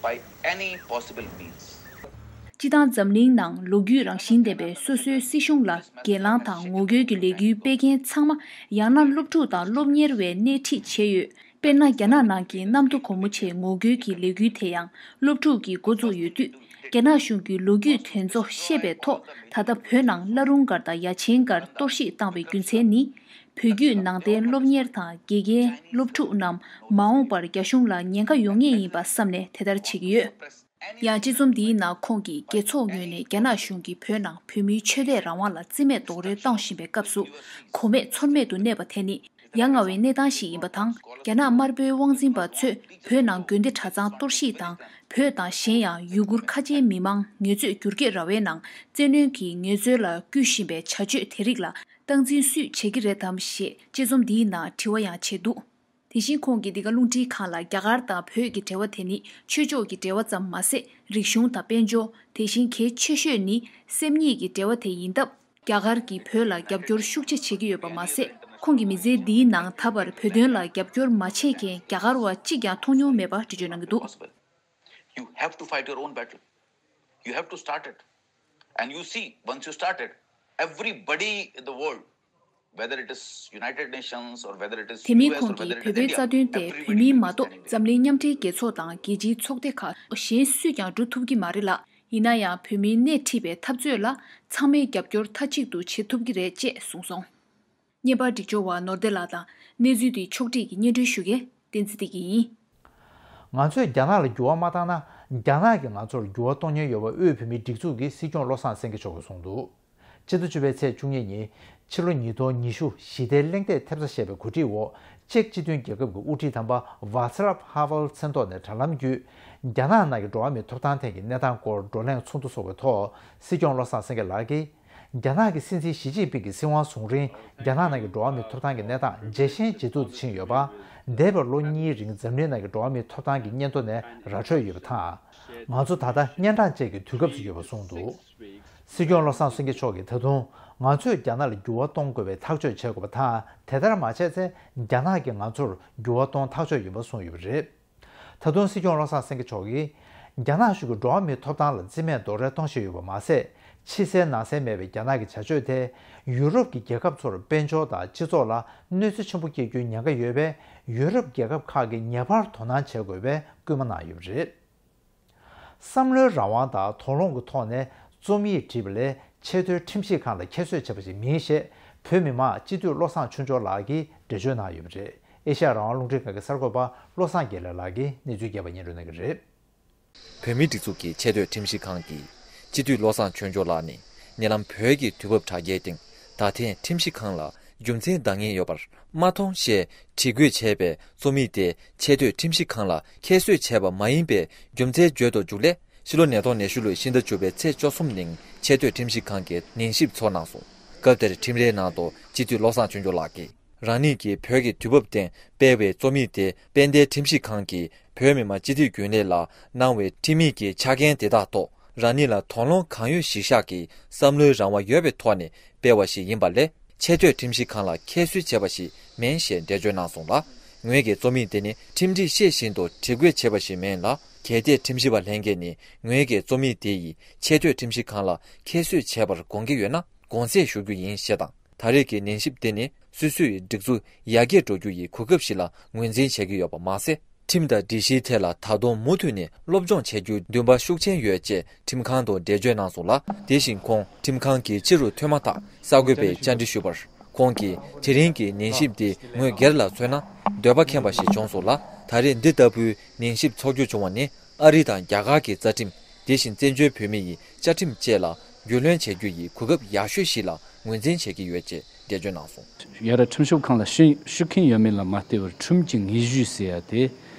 by any possible means. སྤྱི་བཏང་འཛམ་གླིང་ནང་ལོ་རྒྱུས་རང་བཞིན་ལྡན་པའི་སོ་སོའི་སྲིད་གཞུང་ལ་སྒེར་ལངས་དང་ངོ་རྒོལ་གྱི་ལས་འགུལ་སྤེལ་མཁན་ཚང་མ་ཡང་ན་སློབ་ཕྲུག་དང་སློབ་གཉེར་བས་སྣེ་ཁྲིད་བྱས་ཡོད། དཔེར་ན། རྒྱ་ནག་ནང་གི་གནམ་མདོ་སྒོ་མོ་ཆེའི་ངོ་རྒོལ་གྱི་ལས་འགུལ་དེ་ཡང་སློབ་ཕྲུག་གིས་འགོ་བཙུགས་ཡོད་དུས། རྒྱ་ནག་གཞུང་གིས་ལོ་རྒྱུས་དེ་ཚོ་ཤེས་པའི་ཐོག་ད་ལྟ་བོད་ནང་བླ་རུང་སྒར་དང་ཡ་ཆེན་སྒར་གཏོར་བཤིག་བཏང་བའི་རྒྱུ་མཚན་ནི། བོད་བརྒྱུད་ནང་བསྟན་སློབ་གཉེར་དང་དགེ་རྒན་སློབ་ཕྲུག་རྣམས་མ་འོངས་པར་རྒྱ་གཞུང་ལ་ཉེན་ཁ་ཡོང་ངེས་ཡིན་པ་བསམ་ནས་དེ་ལྟར་བྱེད་ཀྱི་ཡོད། ཡང་དཔྱད་རྩོམ་འདིའི་ནང་ཁོང་གིས་རྒྱལ་ཚོགས་ངོས་ནས་རྒྱ་ནག་གཞུང་གིས་བོད་ནང་བོད་མིའི་ཆོས་དད་རང་དབང་ལ་བརྩི་མེད་རྡོག་རོལ་གཏོང་བཞིན་པའི་སྐབས་སུ་གོ་མེད་ཚོར་མེད་དུ་གནས་པ་དེ་ནི་ཡ་ང་བའི་གནས་སྟངས་ཤིག་ཡིན་པ་དང་། རྒྱ་ནག་དམར་པོའི་དབང་འཛིན་པ་ཚོས་བོད་ནང་དགོན་སྡེ་གྲྭ་ཚང་གཏོར་བཤིག་དང་། བོད་དང་གཞན་ཡང་ཡུ་གུར་ཁ་ཆེའི་མི་མང་ངལ་རྩོལ་བསྒྱུར་བཀོད་ར་བའི་ནང་བཙན་གནོན་གྱིས་ངལ་རྩོལ་ལ་བསྐུལ་བཞིན་པའི་བྱ་སྤྱོད་དེ་རིགས་ལ་སྟངས་འཛིན་སུས་བྱེད་ཀྱི་རེད་དམ་ཞེས་དཔྱད་རྩོམ་འདིའི་ནང་དྲི་བ་ཡང་བྱས་འདུག། དེ་བཞིན་ཁོང་གིས་འདི་ག་རླུང་འཕྲིན་ཁང་ལ་རྒྱ་གར་དང་བོད་ཀྱི་འབྲེལ་བ་དེ་ནི་ཆོས་ཕྱོགས་ཀྱི་འབྲེལ་བ་ཙམ་མ་ཟད། རིག་གཞུང་དང་དཔལ་འབྱོར། དེ་བཞིན་གལ་ཆེ་ཤོས་ནི་སེམས་ཉིད་ཀྱི་འབྲེལ་བ་དེ་ཡིན་སྟབས། རྒྱ་གར་གྱིས་བོད་ལ་རྒྱབ་སྐྱོར་ཤུགས་ཆེ་བྱེད་ཀྱི་ཡོད་པ་མ་ཟད། ཁོང་གིས་མི་ཚེ་འདིའི་ནང་ད་བར་བོད་དོན་ལ་རྒྱབ་སྐྱོར་མ་བྱེད་མཁན་རྒྱ་གར་བ་གཅིག་ཀྱང་མཐོང་མྱོང་མེད་པ་འགྲེལ་བརྗོད་གནང་གི་འདུག། You have to fight your own battle. You have to start it. And you see, once you start it, everybody in the world, whether it is United Nations or whether it is དེ་མིན་ཁོང་གིས་བོད་པའི་རྩ་དོན་དེ་བོད་མིའི་མ་གཏོགས་འཛམ་གླིང་མཉམ་འབྲེལ་རྒྱལ་ཚོགས་དང་རྒྱལ་སྤྱིའི་ཚོགས་སྡེ་ཁག་གཞན་སུས་ཀྱང་སྒྲུབ་ཐུབ་ཀྱི་མ་རེད་ལ། ཡིན་ན་ཡང་བོད་མིའི་སྣེ་ཁྲིད་པའི་འཐབ་རྩོད་ལ་ཚང་མས་རྒྱབ་སྐྱོར་མཐའ་གཅིག་ཏུ་བྱེད་ཐུབ་ཀྱི་རེད་ཅེས་གསུངས་སོང་། བརྙན་པར་སྒྲིག་སྦྱོར་བ་ནོར་བདེ་ལགས་དང་། གནས་ཚུལ་དེ་ཕྱོགས་སྒྲིག་གིས་སྙན་སྒྲོན་ཞུ་མཁན་བསྟན་འཛིན་བདེ་སྐྱིད་ཡིན། ང་ཚོས་རྒྱ་ནག་ལ་འགྱུར་བ་མ་བཏང་ན། རྒྱ་ནག་གིས་ང་ཚོར་འགྱུར་བ་གཏོང་མཁན་ཡོད་པ་དབུས་བོད་མིའི་སྒྲིག་འཛུགས་ཀྱི་སྲིད་སྐྱོང་བློ་བཟང་སེང་གེ་མཆོག་གིས་གསུངས་འདུག། ཕྱི་ཟླ་བཅུ་པའི་ཚེས་བཅུ་གཉིས་ཉིན། ཕྱི་ལོ་ཉིས་སྟོང་ཉི་ཤུ་ཞི་བདེའི་གླེང་སྟེགས་ཐེབས་རྩ་ཞེས་པའི་གོ་སྒྲིག་འོག་ཅེཀ་སྤྱི་མཐུན་རྒྱལ་ཁབ་ཀྱི་དབུ་ཁྲིད་དམ་པ་ཝཱ་ཚ་ལབ་ཧ་ཝལ་མཚན་ཐོག་ནས་དྲ་ལམ་བརྒྱུད། རྒྱ་ནག་ནང་གི་འགྲོ་བ་མིའི་ཐོབ་ཐང་ཐད་ཀྱི་གནས་སྟངས་སྐོར་བགྲོ་གླེང་ཚོགས་འདུ་འཚོགས་པའི་ཐོག་སྲིད་སྐྱོང་བློ་བཟང་སེང་གེ་ལགས་ཀྱིས། རྒྱ་ནག་གི་སྲིད་འཛིན་ཞི་ཅིན་ཕིང་གི་སྲིད་དབང་བཟུང་རིང་། རྒྱ་ནག་ནང་གི་འགྲོ་བ་མིའི་ཐོབ་ཐང་གི་གནས་སྟངས་ཇེ་ཞན་ཇེ་སྡུག་ཏུ་ཕྱིན་ཡོད་པ། འདས་པའི་ལོ་གཉིས་རིང་འཛམ་གླིང་ནང་གི་འགྲོ་བ་མིའི་ཐོབ་ཐང་གི་སྙན་ཐོ་ནས་ར་འཕྲོད་ཡོད་པ་དང་། ང་ཚོ་ད་ལྟ་གཉན་འཕྲང་ཅན་གྱི་དུས་སྐབས་སུ་ཡོད་པ་གསུངས་འདུག། སྲིད་སྐྱོང་བློ་བཟང་སེང་གེ་མཆོག་གིས་ད་དུང་ང་ཚོས་རྒྱ་ནག་ལ་འགྱུར་བ་གཏོང་དགོས་པའི་ཐག་གཅོད་བྱེད་དགོས་པ་དང་། དེ་ལྟར་མ་བྱས་ཚེ་རྒྱ་ནག་གིས་ང་ཚོར་འགྱུར་བ་གཏོང་ཐག་གཅོད་ཡིན་པ་གསུངས་ཡོད་པ་རེད། ད་དུང་སྲིད་སྐྱོང་བློ་བཟང་སེང་གེ་མཆོག་གིས། རྒྱ་ནག་གཞུང་གིས་འགྲོ་བ་མིའི་ཐོབ་ཐང་ལ་བརྩི་མེད་རྡོག་རོལ་གཏོང་བཞིན་ཡོད་པ་མ་ཟད། ཕྱི་གསལ་ནང་གསལ་མེད་པའི་རྒྱ་ནག་གི་བྱ་སྤྱོད་དེ། ཡུ་རོབ་ཀྱི་རྒྱལ་ཁབ་ཚོར་དཔལ་འབྱོར་དང་སྤྱི་ཚོགས་ལ་གནོད་འཚེ་ཆེན་པོ་སྐྱེལ་རྒྱུའི་ཉེན་ཁ་ཡོད་པས། ཡུ་རོབ་རྒྱལ་ཁབ་ཁག་གིས་ངེས་པར་དོ་སྣང་བྱེད་དགོས་པའི་སྐུལ་མ་གནང་ཡོད་པ་རེད། བསམ་བློའི་རང་དབང་དང་དོགས་སློང་གི་ཐོག་ནས་རྩོམ་ཡིག་བྲིས་པ་ལས་ཆེས་མཐོའི་ཁྲིམས་ཞིབ་ཁང་ལ་ཁྱད་གསོད་བྱས་པ་ཞིག་མིན་ཞེས། བོད་མི་མང་སྤྱི་འཐུས་བློ་བཟང་ཆོས་འབྱོར་ལགས་ཀྱིས་འགྲེལ་བརྗོད་གནང་ཡོད་པ་རེད། ཨེ་ཤ་ཡ་རང་དབང་རླུང་འཕྲིན་ཁང་གི་གསར་འགོད་པ་བློ་བཟང་དགེ་ལེགས་ལགས་ཀྱིས་གནས་ཚུལ་རྒྱས་པ་སྙན་སྒྲོན་གནང་གི་རེད། བོད་མིའི་སྒྲིག་འཛུགས་ཀྱི་ཆེས་མཐོའི་ཁྲིམས་ཞིབ་ཁང་གི་སྤྱི་འཐུས་བློ་བཟང་ཆོས་འབྱོར་ལགས་ནི། ཉེ་ལམ་བོད་ཀྱི་དུས་བབ་དྲ་རྒྱའི་སྟེང་། ད་ཐེངས་ཁྲིམས་ཞིབ་ཁང་ལ་རྒྱུ་མཚན་འདང་ངེས་ཡོད་པར་མ་མཐོང་ཞེས་བྲིས་འགོད་བྱས་པའི་རྩོམ་ཡིག་དེ། ཆེས་མཐོའི་ཁྲིམས་ཞིབ་ཁང་ལ་ཁྱད་གསོད་བྱས་པ་མ་ཡིན་པའི་རྒྱུ་མཚན་བརྗོད་དུ་འཇུག་ལས། ཕྱི་ལོ་ཉིས་སྟོང་ཉི་ཤུ་ལོའི་ཕྱི་ཟླ་བཅུ་པའི་ཚེས་བཅུ་གསུམ་ཉིན་ཆེས་མཐོའི་ཁྲིམས་ཞིབ་ཁང་གིས་ཉན་ཞིབ་ཚོགས་གནང་སོང་། སྐབས་དེར་ཁྲིམས་རའི་ནང་དུ་སྤྱི་འཐུས་བློ་བཟང་ཆོས་འབྱོར་ལགས་ཀྱིས། རང་ཉིད་ཀྱིས་བོད་ཀྱི་དུས་བབ་སྟེང་སྤེལ་བའི་རྩོམ་ཡིག་དེ། དཔལ་ལྡན་ཁྲིམས་ཞིབ་ཁང་གིས་བོད་མི་མང་སྤྱི་འཐུས་རྒྱུན་ལས་ལ་གནང་བའི་ཁྲིམས་ཡིག་གི་ཆ་རྐྱེན་དེ་དག་ཐོག་རང་ཉིད་ལ་དོགས་སློང་གང་ཡོད་གཞི་བཞག་གིས་བསམ་བློའི་རང་དབང་ཡོད་པའི་ཐོག་ནས་སྤེལ་བ་ཞིག་ཡིན་པ་ལས། ཆེས་མཐོའི་ཁྲིམས་ཞིབ་ཁང་ལ་ཁྱད་གསོད་བྱས་པ་ཞིག་མིན་ཞེས་འགྲེལ་བརྗོད་གནང་སོང་ལ། ངོས་ཀྱིས་རྩོམ་ཡིག་དེ་ནི་ཁྲིམས་སྒྲིག་ཤེས་བཞིན་དུ་བྲིས་འགོད་བྱས་པ་ཞིག་མིན་ལ། གལ་ཏེ་ཁྲིམས་ཞིབ་པ་ལྷན་རྒྱས་ནས་ངོས་ཀྱི་རྩོམ་ཡིག་དེ་ཡིས་ཆེས་མཐོའི་ཁྲིམས་ཞིབ་ཁང་ལ་ཁྱད་གསོད་བྱས་པར་དགོངས་ཀྱི་ཡོད་ན། དགོངས་སེལ་ཞུ་རྒྱུ་ཡིན་ཞེས་དང་། ད་རེས་ཀྱི་ཉན་ཞིབ་དེ་ནི་སོ་སོའི་སྒྲིག་འཛུགས་ཡར་རྒྱས་འགྲོ་རྒྱུ་ཡི་གོ་སྐབས་ཤིག་ལ་ངོས་འཛིན་བྱེད་ཀྱི་ཡོད་པ་མ་ཟད། ཁྲིམས་དང་སྒྲིག་གཞིའི་ཐད་ལ་ད་དུང་མུ་མཐུད་ནས་སློབ་སྦྱོང་བྱེད་རྒྱུའི་འདུན་པ་ཤུགས་ཆེན་ཡོད་ཅེས་ཁྲིམས་ཁང་དུ་འགྲེལ་བརྗོད་གནང་སོང་ལ། དེ་བཞིན་ཁོང་ཁྲིམས་ཁང་གི་ཕྱི་རུ་ཐོན་མ་ཐག་གསར་འགོད་པས་བཅར་འདྲི་ཞུས་པར། ཁོང་གིས་དེ་རིང་གི་ཉན་ཞིབ་དེ་ངོས་སྒེར་ལ་མཚོན་ན་འདོད་པ་ཁེངས་པ་ཞིག་བྱུང་སོང་ལ། ད་རེས་འདི་ལྟ་བུའི་ཉན་ཞིབ་འཚོགས་རྒྱུ་བྱུང་བ་ནི། ཨ་རི་དང་རྒྱ་གར་གྱི་རྩ་ཁྲིམས། དེ་བཞིན་བཙན་བྱོལ་བོད་མི་ཡི་བཅའ་ཁྲིམས་བཅས་ལ་རྒྱུས་ལོན་བྱེད་རྒྱུ་ཡི་གོ་སྐབས་ཡག་ཤོས་ཤིག་ལ་ངོས་འཛིན་བྱེད་ཀྱི་ཡོད་ཅེས་འགྲེལ་བརྗོད་གནང་སོང་། ཡ་ར་ཁྲིམས་ཞིབ་ཁང་ལ་ཞུ་ཞུ་མཁན་ཡོད་མེད་ལ་མ་ལྟོས་པར་ཁྲིམས་ཀྱི་དངོས་གཞི་ཟེར་ཡ་དེ་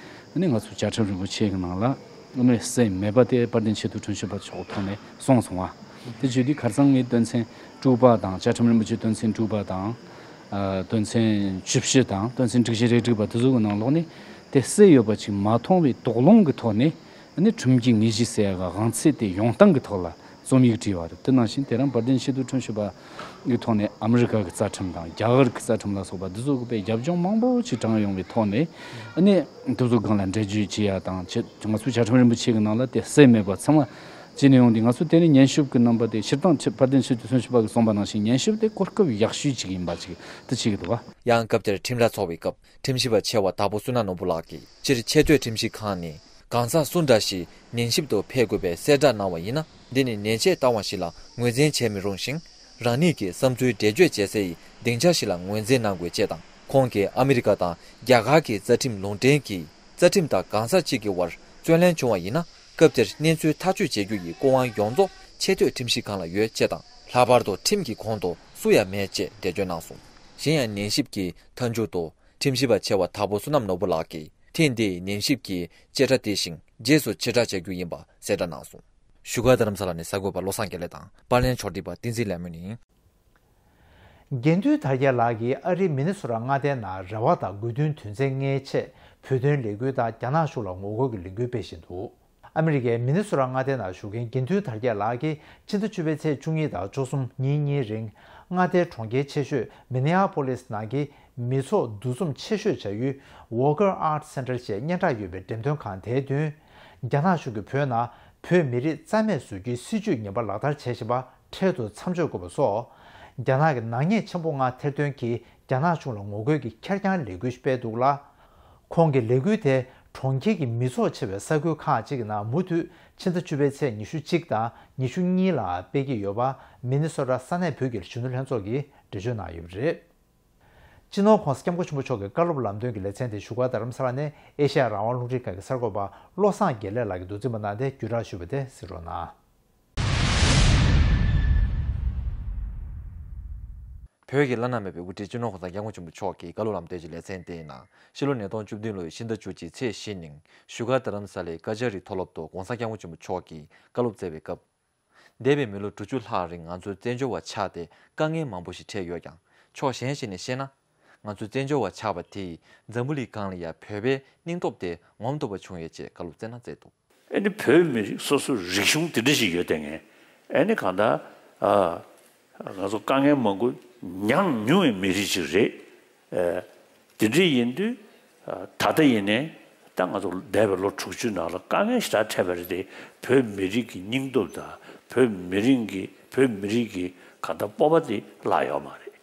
ནི་ང་ཚོ་བཅའ་ཁྲིམས་རིན་པོ་ཆེ་གི་ནང་ལ་ནི་གསལ་མེད་པ་དེ་དཔལ་ལྡན་ཆེས་མཐོའི་ཁྲིམས་ཞིབ་པ་མཆོག་ཐོག་ནས་གསུངས་སོང་བ། དེ་བརྗོད་དུས་ཁ་སང་ངས་དོན་ཚན་དྲུག་པ་དང་། བཅའ་ཁྲིམས་རིན་པོ་ཆེའི་དོན་ཚན་དྲུག་པ་དང་། དོན་ཚན་བཅུ་བཞི་དང་དོན་ཚན་དྲུག་བཞི་རེ་དྲུག་པ་དེ་ཚོ་གི་ནང་ལོགས་ནས་དེ་གསལ་ཡོད་པ་ཅིག་མ་མཐོང་བའི་དོགས་སློང་གི་ཐོག་ནས། ནི་ཁྲིམས་ཀྱི་དངོས་གཞི་ཟེར་ཡ་གི་དབང་ཚད་དེ་ཡོང་སྟངས་ཀྱི་ཐོག་ལ་རྩོམ་ཡིག་བྲིས་པ་རེད། དེ་ནང་བཞིན་དེ་རིང་དཔལ་ལྡན་ཆེས་མཐོའི་ཁྲིམས་ཞིབ་པ་གི་ཐོག་ནས་ཨ་མི་རི་ཀ་གི་རྩ་ཁྲིམས་དང་རྒྱ་གར་གྱི་རྩ་ཁྲིམས་ལ་སོགས་པ་འདི་ཚོ་གི་དཔེ་རྒྱབ་ལྗོངས་མང་པོ་ཅིག་དྲངས་ཡོང་བའི་ཐོག་ནས། ནི་འདི་ཚོ་སྒང་ལ་འགྲེལ་བརྗོད་བྱེད་ཡ་དང་། ཆེ་ང་ཚོའི་བཅའ་ཁྲིམས་རིན་པོ་ཆེ་གི་ནང་ལ་དེ་གསལ་མེད་པ་ཚང་མ་བྱས་ནས་ཡོང་དུས། ང་ཚོ་དེ་ནི་ཉན་ཞིབ་ཀྱི་རྣམ་པ་དེ་སྤྱིར་བཏང་ཆེ་དཔལ་ལྡན་ཆེས་མཐོའི་ཁྲིམས་ཞིབ་པ་གིས་གསུངས་པ་ནང་བཞིན་ཉན་ཞིབ་དེ་གོ་སྐབས་ཡག་ཤོས་ཅིག་ཡིན་པ་ཅིག་དེ་བྱེད་ཀྱི་འདུག་བ། ཡང་སྐབས་དེར་ཁྲིམས་ར་ཚོགས་པའི་སྐབས། ཁྲིམས་ཞིབ་པ་ཆེ་བ་དྭགས་པོ་བསོད་ནམས་ནོར་བུ་ལགས་ཀྱིས། སྤྱིར་ཆེས་མཐོའི་ཁྲིམས་ཞིབ་ཁང་ནས་གང་ཟག་སུ་འདྲ་ཞིག་ཉན་ཞིབ་ཏུ་ཕེབས་དགོས་པའི་གསལ་བསྒྲགས་གནང་བ་ཡིན་ན། འདི་ནི་ཉེས་ཆད་བཏང་བ་ཞིག་ལ་ངོས་འཛིན་བྱེད་མི་རུང་ཞིང་། རང་ཉིད་ཀྱི་བསམ་ཚུལ་འགྲེལ་བརྗོད་བྱེད་སའི་སྡིངས་ཆ་ཞིག་ལ་ངོས་འཛིན་གནང་དགོས་ཅེས་དང་། ཁོང་གིས་ཨ་མི་རི་ཀ་དང་རྒྱ་གར་གྱི་རྩ་ཁྲིམས་ལུང་འདྲེན་གྱིས་རྩ་ཁྲིམས་དང་གང་ཟག་གཅིག་གི་དབར་རྩོད་གླེང་བྱུང་བ་ཡིན་ན། སྐབས་དེར་གནས་ཚུལ་ཐག་གཅོད་བྱེད་རྒྱུ་ཡི་སྐུ་དབང་ཡོངས་རྫོགས་ཆེས་མཐོའི་ཁྲིམས་ཞིབ་ཁང་ལ་ཡོད་ཅེས་དང་། ལྷག་པར་དུ་ཁྲིམས་ཀྱི་གོང་དུ་སུ་ཡང་མེད་ཅེས་འགྲེལ་བརྗོད་གནང་སོང་། གཞན་ཡང་ཉན་ཞིབ་ཀྱི་མཐའ་མཇུག་ཏུ། ཁྲིམས་ཞིབ་པ་ཆེ་བ་དྭགས་པོ་བསོད་ནམས་ནོར་བུ་ལགས་ཀྱིས་ཐེངས་འདིའི་ཉན་ཞིབ་ཀྱི་བཅད་ཁྲ་དེ་བཞིན་རྗེས་སུ་ཕྱིར་བསྒྲགས་བྱ་རྒྱུ་ཡིན་པ་གསལ་བསྒྲགས་གནང་སོང་། བཞུགས་སྒར་རྡ་རམ་ས་ལ་ནས་གསར་འགོད་པ་བློ་བཟང་དགེ་ལེགས་དང་། པར་ལེན་ཕྱོགས་སྒྲིག་པ་བསྟན་འཛིན་ལས་སྨོན་ཡིན། དགེ་འདུན་དར་རྒྱས་ལགས་ཀྱིས་ཨ་རིའི་མི་ནི་སོ་ཊ་མངའ་སྡེའི་ནང་རེ་བ་དང་དགོས་འདུན་དོན་ཚན་ལྔའི་ཆེད་བོད་དོན་ལས་འགུལ་དང་རྒྱ་ནག་གཞུང་ལ་ངོ་རྒོལ་གྱི་ལས་འགུལ་སྤེལ་བཞིན་འདུག་ཨ་མི་རི་ཀའི་མི་ནི་སོ་ཊ་མངའ་སྡེའི་ནང་བཞུགས་མཁན་དགེ་འདུན་དར་རྒྱས་ལགས་ཀྱིས་ཕྱི་ཟླ་བཅུ་པའི་ཚེས་བཅུ་གཉིས་དང་བཅུ་གསུམ་ཉིན་གཉིས་རིང་མངའ་སྡེའི་གྲོང་ཁྱེར་ཆེ་ཤོས་མི་ནི་ཨ་པོ་ལིས་ནང་གི་མི་ཚོགས་འདུ་འཛོམས་ཆེ་ཤོས་བྱ་ཡུལ་Walker Art Center ཞེས་སྙན་གྲགས་ཡོད་པའི་འགྲེམས་སྟོན་ཁང་དེའི་མདུན། རྒྱ་ནག་གཞུང་གིས་བོད་ནང་བོད་མི་རིགས་རྩ་མེད་བཟོ་རྒྱུའི་སྲིད་བྱུས་ངན་པ་ལག་བསྟར་བྱེད་བཞིན་པ་འཕྲལ་དུ་མཚམས་གཅོད་དགོས་པ་སོགས། རྒྱ་ནག་གི་ནག་ཉེས་ཆེན་པོ་ལྔ་ཐེར་འདོན་གྱིས་རྒྱ་ནག་གཞུང་ལ་ངོ་རྒོལ་གྱི་ཁེར་རྐྱང་ལས་འགུལ་སྤེལ་འདུག་ལ། ཁོང་གིས་ལས་འགུལ་དེ་གྲོང་ཁྱེར་གྱི་མི་ཚོགས་ཆེ་བའི་ས་ཁུལ་ཁག་ཅིག་གི་ནང་མུ་མཐུད་ཕྱི་ཟླ་བཅུ་པའི་ཚེས་ཉི་ཤུ་གཅིག་དང་ཉི་ཤུ་གཉིས་ལ་སྤེལ་གྱི་ཡོད་པ་མི་ནི་སོ་ཊ་ས་གནས་བོད་ཀྱི་གཞོན་ནུ་ལྷན་ཚོགས་ཀྱིས་འགྲེལ་བརྗོད་གནང་ཡོད་པ་རེད། སྤྱི་ནོར་༧གོང་ས་༧སྐྱབས་མགོན་ཆེན་པོ་མཆོག་གི་བཀའ་སློབ་ལམ་སྟོན་གྱི་ལེ་ཚན་དེ་བཞུགས་སྒར་རྡ་རམ་ས་ལ་ནས་ཨེ་ཤ་ཡ་རང་དབང་རླུང་འཕྲིན་ཁང་གི་གསར་འགོད་པ་བློ་བཟང་དགེ་ལེགས་ལགས་ཀྱིས་མདོ་འཛིན་པ་གནང་སྟེ་བརྒྱུད་བསྒྲགས་ཞུས་པ་དེ་གཟིགས་རོགས་གནང་། བོད་ཀྱི་བླ་ན་མེད་པའི་དབུ་ཁྲིད་སྤྱི་ནོར་༧གོང་ས་༧སྐྱབས་མགོན་ཆེན་པོ་མཆོག་གི་བཀའ་སློབ་ལམ་སྟོན་གྱི་ལེ་ཚན་དེའི་ནང་། ཕྱི་ལོ་ཉིས་སྟོང་བཅུ་བདུན་ལོའི་ཕྱི་ཟླ་བཅུ་གཅིག་ཚེས་བཞི་ཉིན་བཞུགས་སྒར་རྡ་རམ་ས་ལའི་ཀ་ཅ་རི་མཐོ་སློབ་ཏུ་༧གོང་ས་༧སྐྱབས་མགོན་ཆེན་པོ་མཆོག་གིས་བཀའ་སློབ་སྩལ་བའི་སྐབས། འདས་པའི་མི་ལོ་དྲུག་ཅུ་ལྷག་རིང་ང་ཚོ་བཙན་བྱོལ་བ་ཆགས་ཏེ་དཀའ་ངལ་མང་པོ་ཞིག་འཕྲད་ཡོད་ཀྱང་། ཕྱོགས་གཞན་ཞིག་ནས་བཤད་ན། ང་ཚོ་བཙན་བྱོལ་བ་ཆགས་པ་དེས་འཛམ་བུ་གླིང་སྒང་ལ་ཡང་བོད་པའི་སྙིང་སྟོབས་དེ་ངོམ་ཐུབ་པ་བྱུང་ཡོད་ཅེས་བཀའ་སློབ་སྩལ་གནང་མཛད་འདུག་ཨ་ནི་བོད་མི་རིགས་སོ་སོའི་རིག་གཞུང་དེ་འདྲ་ཞིག་ཡོད་དེ། ངས་ཨ་ནི་གང་ལྟར་ཨ་ང་ཚོ་དཀའ་ངལ་མང་པོ་མྱངས་མྱོང་བའི་མི་རིགས་ཅིག་རེད། ཨ་དེ་འདྲ་ཡིན་དུས་ཨ་ད་ལྟ་ཡིན་ནའི་ད་ ད་ང་ཚོ་འདས་པའི་ལོ་དྲུག་ཅུའི་ནང་ལ་དཀའ་ངལ་ཞེ་དྲག་འཕྲད་པ་རེད་དེ། བོད་མི་རིགས་ཀྱི་སྙིང་སྟོབས་དང་བོད་མི་རིགས་ཀྱི་བོད་མི་རིགས་ཀྱི་གང་ལྟར་སྤོབས་པ་དེ་བརླག་ཡོད་མ་རེད།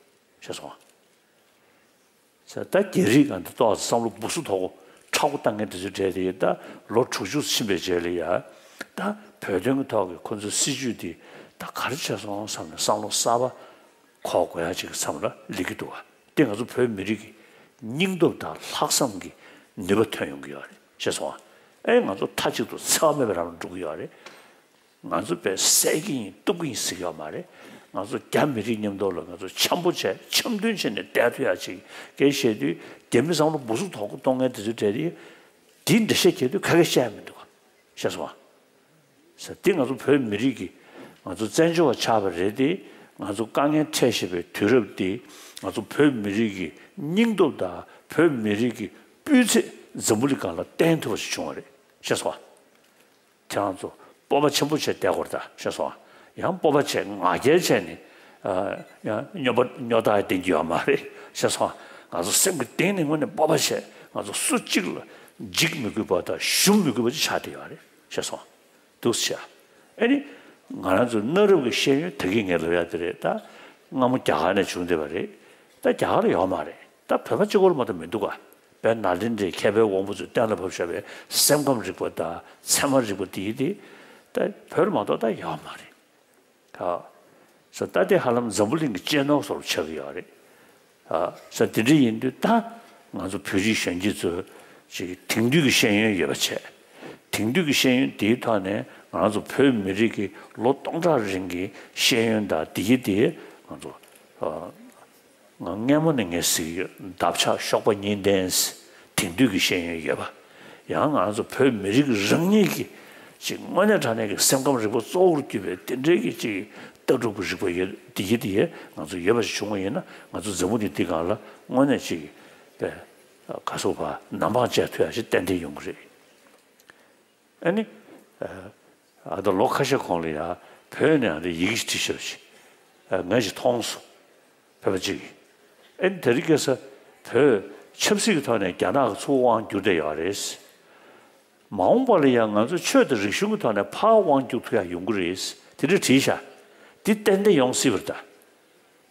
ཤེས་སོང་ཨ། ད་རྒྱ་རིགས་གང་དེ་ཏོག་ཙམ་བསམ་བློ་སྦུག་སུ་དོག་པོ་མཁྲེགས་པོ་བཏང་མཁན་དེ་ཚོའི་གྲས་དེ་ད་ལོ་དྲུག་ཅུ་ཕྱིན་པའི་རྗེས་ལ་ཡ། ད་བོད་དོན་གྱི་ཐོག་གི་ཁོ་ཚོའི་སྲིད་བྱུས་དེ་ད་ག་རེ་བྱས་སོང་བསམ་ནས་བསམ་བློ་གསར་པ་འཁོར་དགོས་ཡ་ཅིག་མཚམས་ལ་སླེབས་ཀྱི་འདུག་བ། དེ་ང་ཚོ་བོད་མི་རིགས་ཀྱི་སྙིང་སྟོབས་དང་ལྷག་བསམ་གྱི་ནུས་པ་ཐོན་ཡོང་གི་ཡོད་རེད། ཤེས་སོང་ཨ། ཨེ་ང་ཚོ་མཐའ་གཅིག་ཏུ་འཚེ་བ་མེད་པའི་ལམ་ལ་འགྲོ་གི་ཡོད་རེད། ང་ཚོ་དཔེ་བསད་ཀྱི་ཡིན་གཏུབ་ཀྱི་ཡིན་ཟེར་གྱི་ཡོད་མ་རེད། ང་ཚོ་རྒྱ་མི་རིགས་མཉམ་དུ་ལ་ང་ཚོ་འཆམ་པོ་བྱས་འཆམ་མཐུན་བྱས་ནས་བསྡད་ཐུབ་ཡ་ཅིག་སྐད་བཤད་དུས། རྒྱ་མི་བསམ་བློ་སྦུག་སུ་དོག་པོ་གཏོང་མཁན་དེ་ཚོའི་གྲས་དེ་འདི་འགྲེལ་བཤད་རྒྱག་དུས་ཁ་སྐད་བཤད་ཡ་མི་འདུག་ག། ཤེས་སོང་ཨ། ཟེར་འདི་ང་ཚོ་བོད་མི་རིགས་ཀྱི་ང་ཚོ་བཙན་བྱོལ་བ་ཆགས་པ་རེད་དེ། ང་ཚོ་དཀའ་ངལ་འཕྲད་བཞིན་པའི་དུས་རབས་འདི་ང་ཚོ་བོད་མི་རིགས་ཀྱི་སྙིང་སྟོབས་དང་བོད་མི་རིགས་ཀྱི་སྤུས་ཚད་འཛམ་བུ་གླིང་སྒང་ལ་བསྟན་ཐུབ་པ་ཞིག་བྱུང་བ་རེད། ཤེས་སོང་ཨ། དེ་ང་ཚོ་སྤོབས་པ་ཆེན་པོ་བྱས་བསྡད་དགོས་རེད་ད། ཤེས་སོང་ཨ། ཡང་སྤོབས་པ་བྱས་ང་རྒྱལ་བྱས་ནས་ཨ་ཡང་སྨྱོ་པ་སྨྱོ་རྟགས་ལྡན་གྱི་ཡོད་མ་རེད། ཤེས་སོང་ཨ། ང་ཚོ་སེམས་ཀྱི་གཏིང་ནས་དངོས་གནས་སྤོབས་པ་བྱས། ང་ཚོ་སུ་གཅིག་ལ་འཇིགས་མི་དགོས་པ་དང་ཞུམ་མི་དགོས་པ་ཅིག་ཆགས་བསྡད་ཡོད་རེད། ཤེས་སོང་ཨ། འདུག་སེ་བྱས། ཨ་ནི་ང་རང་ཚོའི་གནའ་རབས་ཀྱི་ཤེས་ཡོན་ད་གིན་ངས་ལབ་ཡ་དེ་རེད་ད། སྔ་མོ་རྒྱ་གར་ནས་བྱུང་བསྡད་པ་རེད། ད་རྒྱ་གར་ལ་ཡོད་མ་རེད། ད་བོད་པ་གཅིག་པོ་ལ་མ་གཏོགས་མི་འདུག་ག། དཔེར་ན་ནཱ་ལེནྡྲའི་མཁས་པའི་དབང་པོ་ཚོས་གཏན་ལ་ཕབ་བཞག་པའི་སེམས་ཁམས་རིག་པ་དང་ཚད་མ་རིག་པ་དེ་དེ་ད་བོད་ལ་མ་གཏོགས་ད་ཡོད་མ་རེད། ད་ས་ད་དེ་ཧ་ལམ་འཛམ་བུ་གླིང་གི་གཅེས་ནོར་སོགས་ཆགས་ཀྱི་ཡོད་རེད། ཨ་ས་དེ་འདྲ་ཡིན་དུས་ད་ང་ཚོ་བོད་རིགས་གཞོན་སྐྱེས་ཚོས་ཅིག་དེང་དུས་ཀྱི་ཤེས་ཡོན་ཡོད་པ་བྱས། དེང་དུས་ཀྱི་ཤེས་ཡོན་དེའི་ཐོག་ནས་ང་ཚོ་བོད་མི་རིགས་ཀྱི་ལོ་སྟོང་ཕྲག་རིང་གི་ཤེས་ཡོན་དང་དེ་གི་དེ་ང་ཚོ་ཨ་ང་སྔ་མོ་ནས་ངས་ཟེར་གྱི་ཡོད། འདབ་ཆགས་གཤོག་པ་གཉིས་ལྡན། དེང་དུས་ཀྱི་ཤེས་ཡོན་ཡོད་པ། ཡང་ང་ཚོ་བོད་མི་རིགས་རང་ཉིད་ཀྱི་ཅིག་དངོས་གནས་དྲང་གནས་ཀྱི་སེམས་ཁམས་རིག་པ་གཙོ་བོར་གྱུར་པའི་དེ་འདྲའི་གི་ཅིག་ལྟ་གྲུབ་ཀྱི་རིག་པ་ཡོད་དེ་ཡི་དེ་ཡི་ང་ཚོ་ཡོད་པ་ཞིག་བྱུང་བ་ཡིན་ན། ང་ཚོ་འཛམ་བུ་གླིང་འདི་སྒང་ལ་དངོས་གནས་ཅིག་པའི་ག་སོགས་པ་ནམ་འཕང་བཅད་ཐུབ་ཡ་ཞིག་ཏན་ཏན་ཡོང་གི་རེད། ཨ་ནི་ཨ་ད་ལོ་ཁ་ཤས་གོང་ལ་ཡ་བོད་ནས་ཨ་ནི་ཡི་གེ་ཞིག་བྲིས་ཤག་ཅིག་ཨ་ངས་ཞིག་མཐོང་སོང་། བོད་པ་གཅིག་གིས། ཨེ་དེ་རིང་ཁ་སང་བོད་ཆབ་སྲིད་ཀྱི་ཐོག་ནས་རྒྱ་ནག་གི་ཚུར་དབང་བསྒྱུར་བསྡད་ཡོད་རེད། མ་འོངས་པ་ལ་ཡང་ང་ཚོ་ཆོས་དང་རིག་གཞུང་གི་ཐོག་ནས་ཕར་དབང་བསྒྱུར་ཐུབ་ཡ་ཡོང་གི་རེད། དེ་འདྲ་བྲིས་ཤག། འདི་ཏན་ཏན་ཡོང་སྲིད་པ་རེད་ད།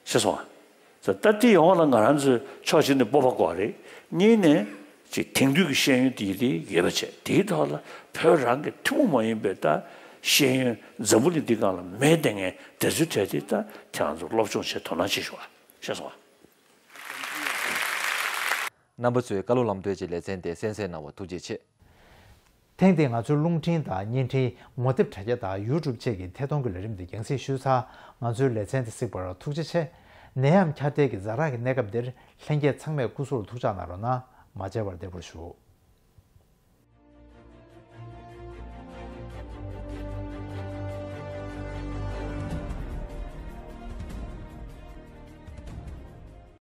ཤེས་སོང་ཨ། ད་འདི་ཡོང་བ་ལ་ང་རང་ཚོས་ཕྱོགས་གཅིག་ནས་སྤོབས་པ་དགོས་རེད། གཉིས་ནས་ཅིག་དེང་དུས་ཀྱི་ཤེས་ཡོན་དེ་དེ་ཡོད་པ་བྱས། དེའི་ཐོག་ལ་བོད་རང་གི་ཐུན་མོང་མ་ཡིན་པའི་ད་ཤེས་ཡོན་འཛམ་བུ་གླིང་འདི་སྒང་ལ་མེད་བསྡད་མཁན་དེ་ཚོའི་གྲས་དེ་ད་ཁྱེད་རང་ཚོ་སློབ་སྦྱོང་བྱེད་དོ་སྣང་བྱེད་ཤོག་ཨ། ཤེས་སོང་ཨ། རྣམ་པ་ཚོས་བཀའ་སློབ་ལམ་སྟོན་གྱི་ལེ་ཚན་དེ་གསན་གཟིགས་གནང་བར་ཐུགས་རྗེ་ཆེ། ཐེངས་འདིའི་ང་ཚོའི་རླུང་འཕྲིན་དང་བརྙན་འཕྲིན་ངོ་དེབ་དྲ་རྒྱ་དང་ཡུ་ཊུབ་བཅས་ཀྱི་ཐད་གཏོང་གི་ལས་རིམ་འདི་རྒྱང་སྲིང་ཞུས་ཚར། ང་ཚོའི་ལེ་ཚན་དེ་གཟིགས་པར་ཐུགས་རྗེ་ཆེ། ནད་ཡམས་ཁྱབ་གདལ་གྱི་ཛ་དྲག་གི་གནས་སྐབས་འདིར་ལྷན་རྒྱས་ཚང་མས་སྐུ་གཟུགས་ལ་ཐུགས་ཅག་གནང་རོགས་གནང་། མ་མཇལ་བར་བདེ་པོར་བཞུགས།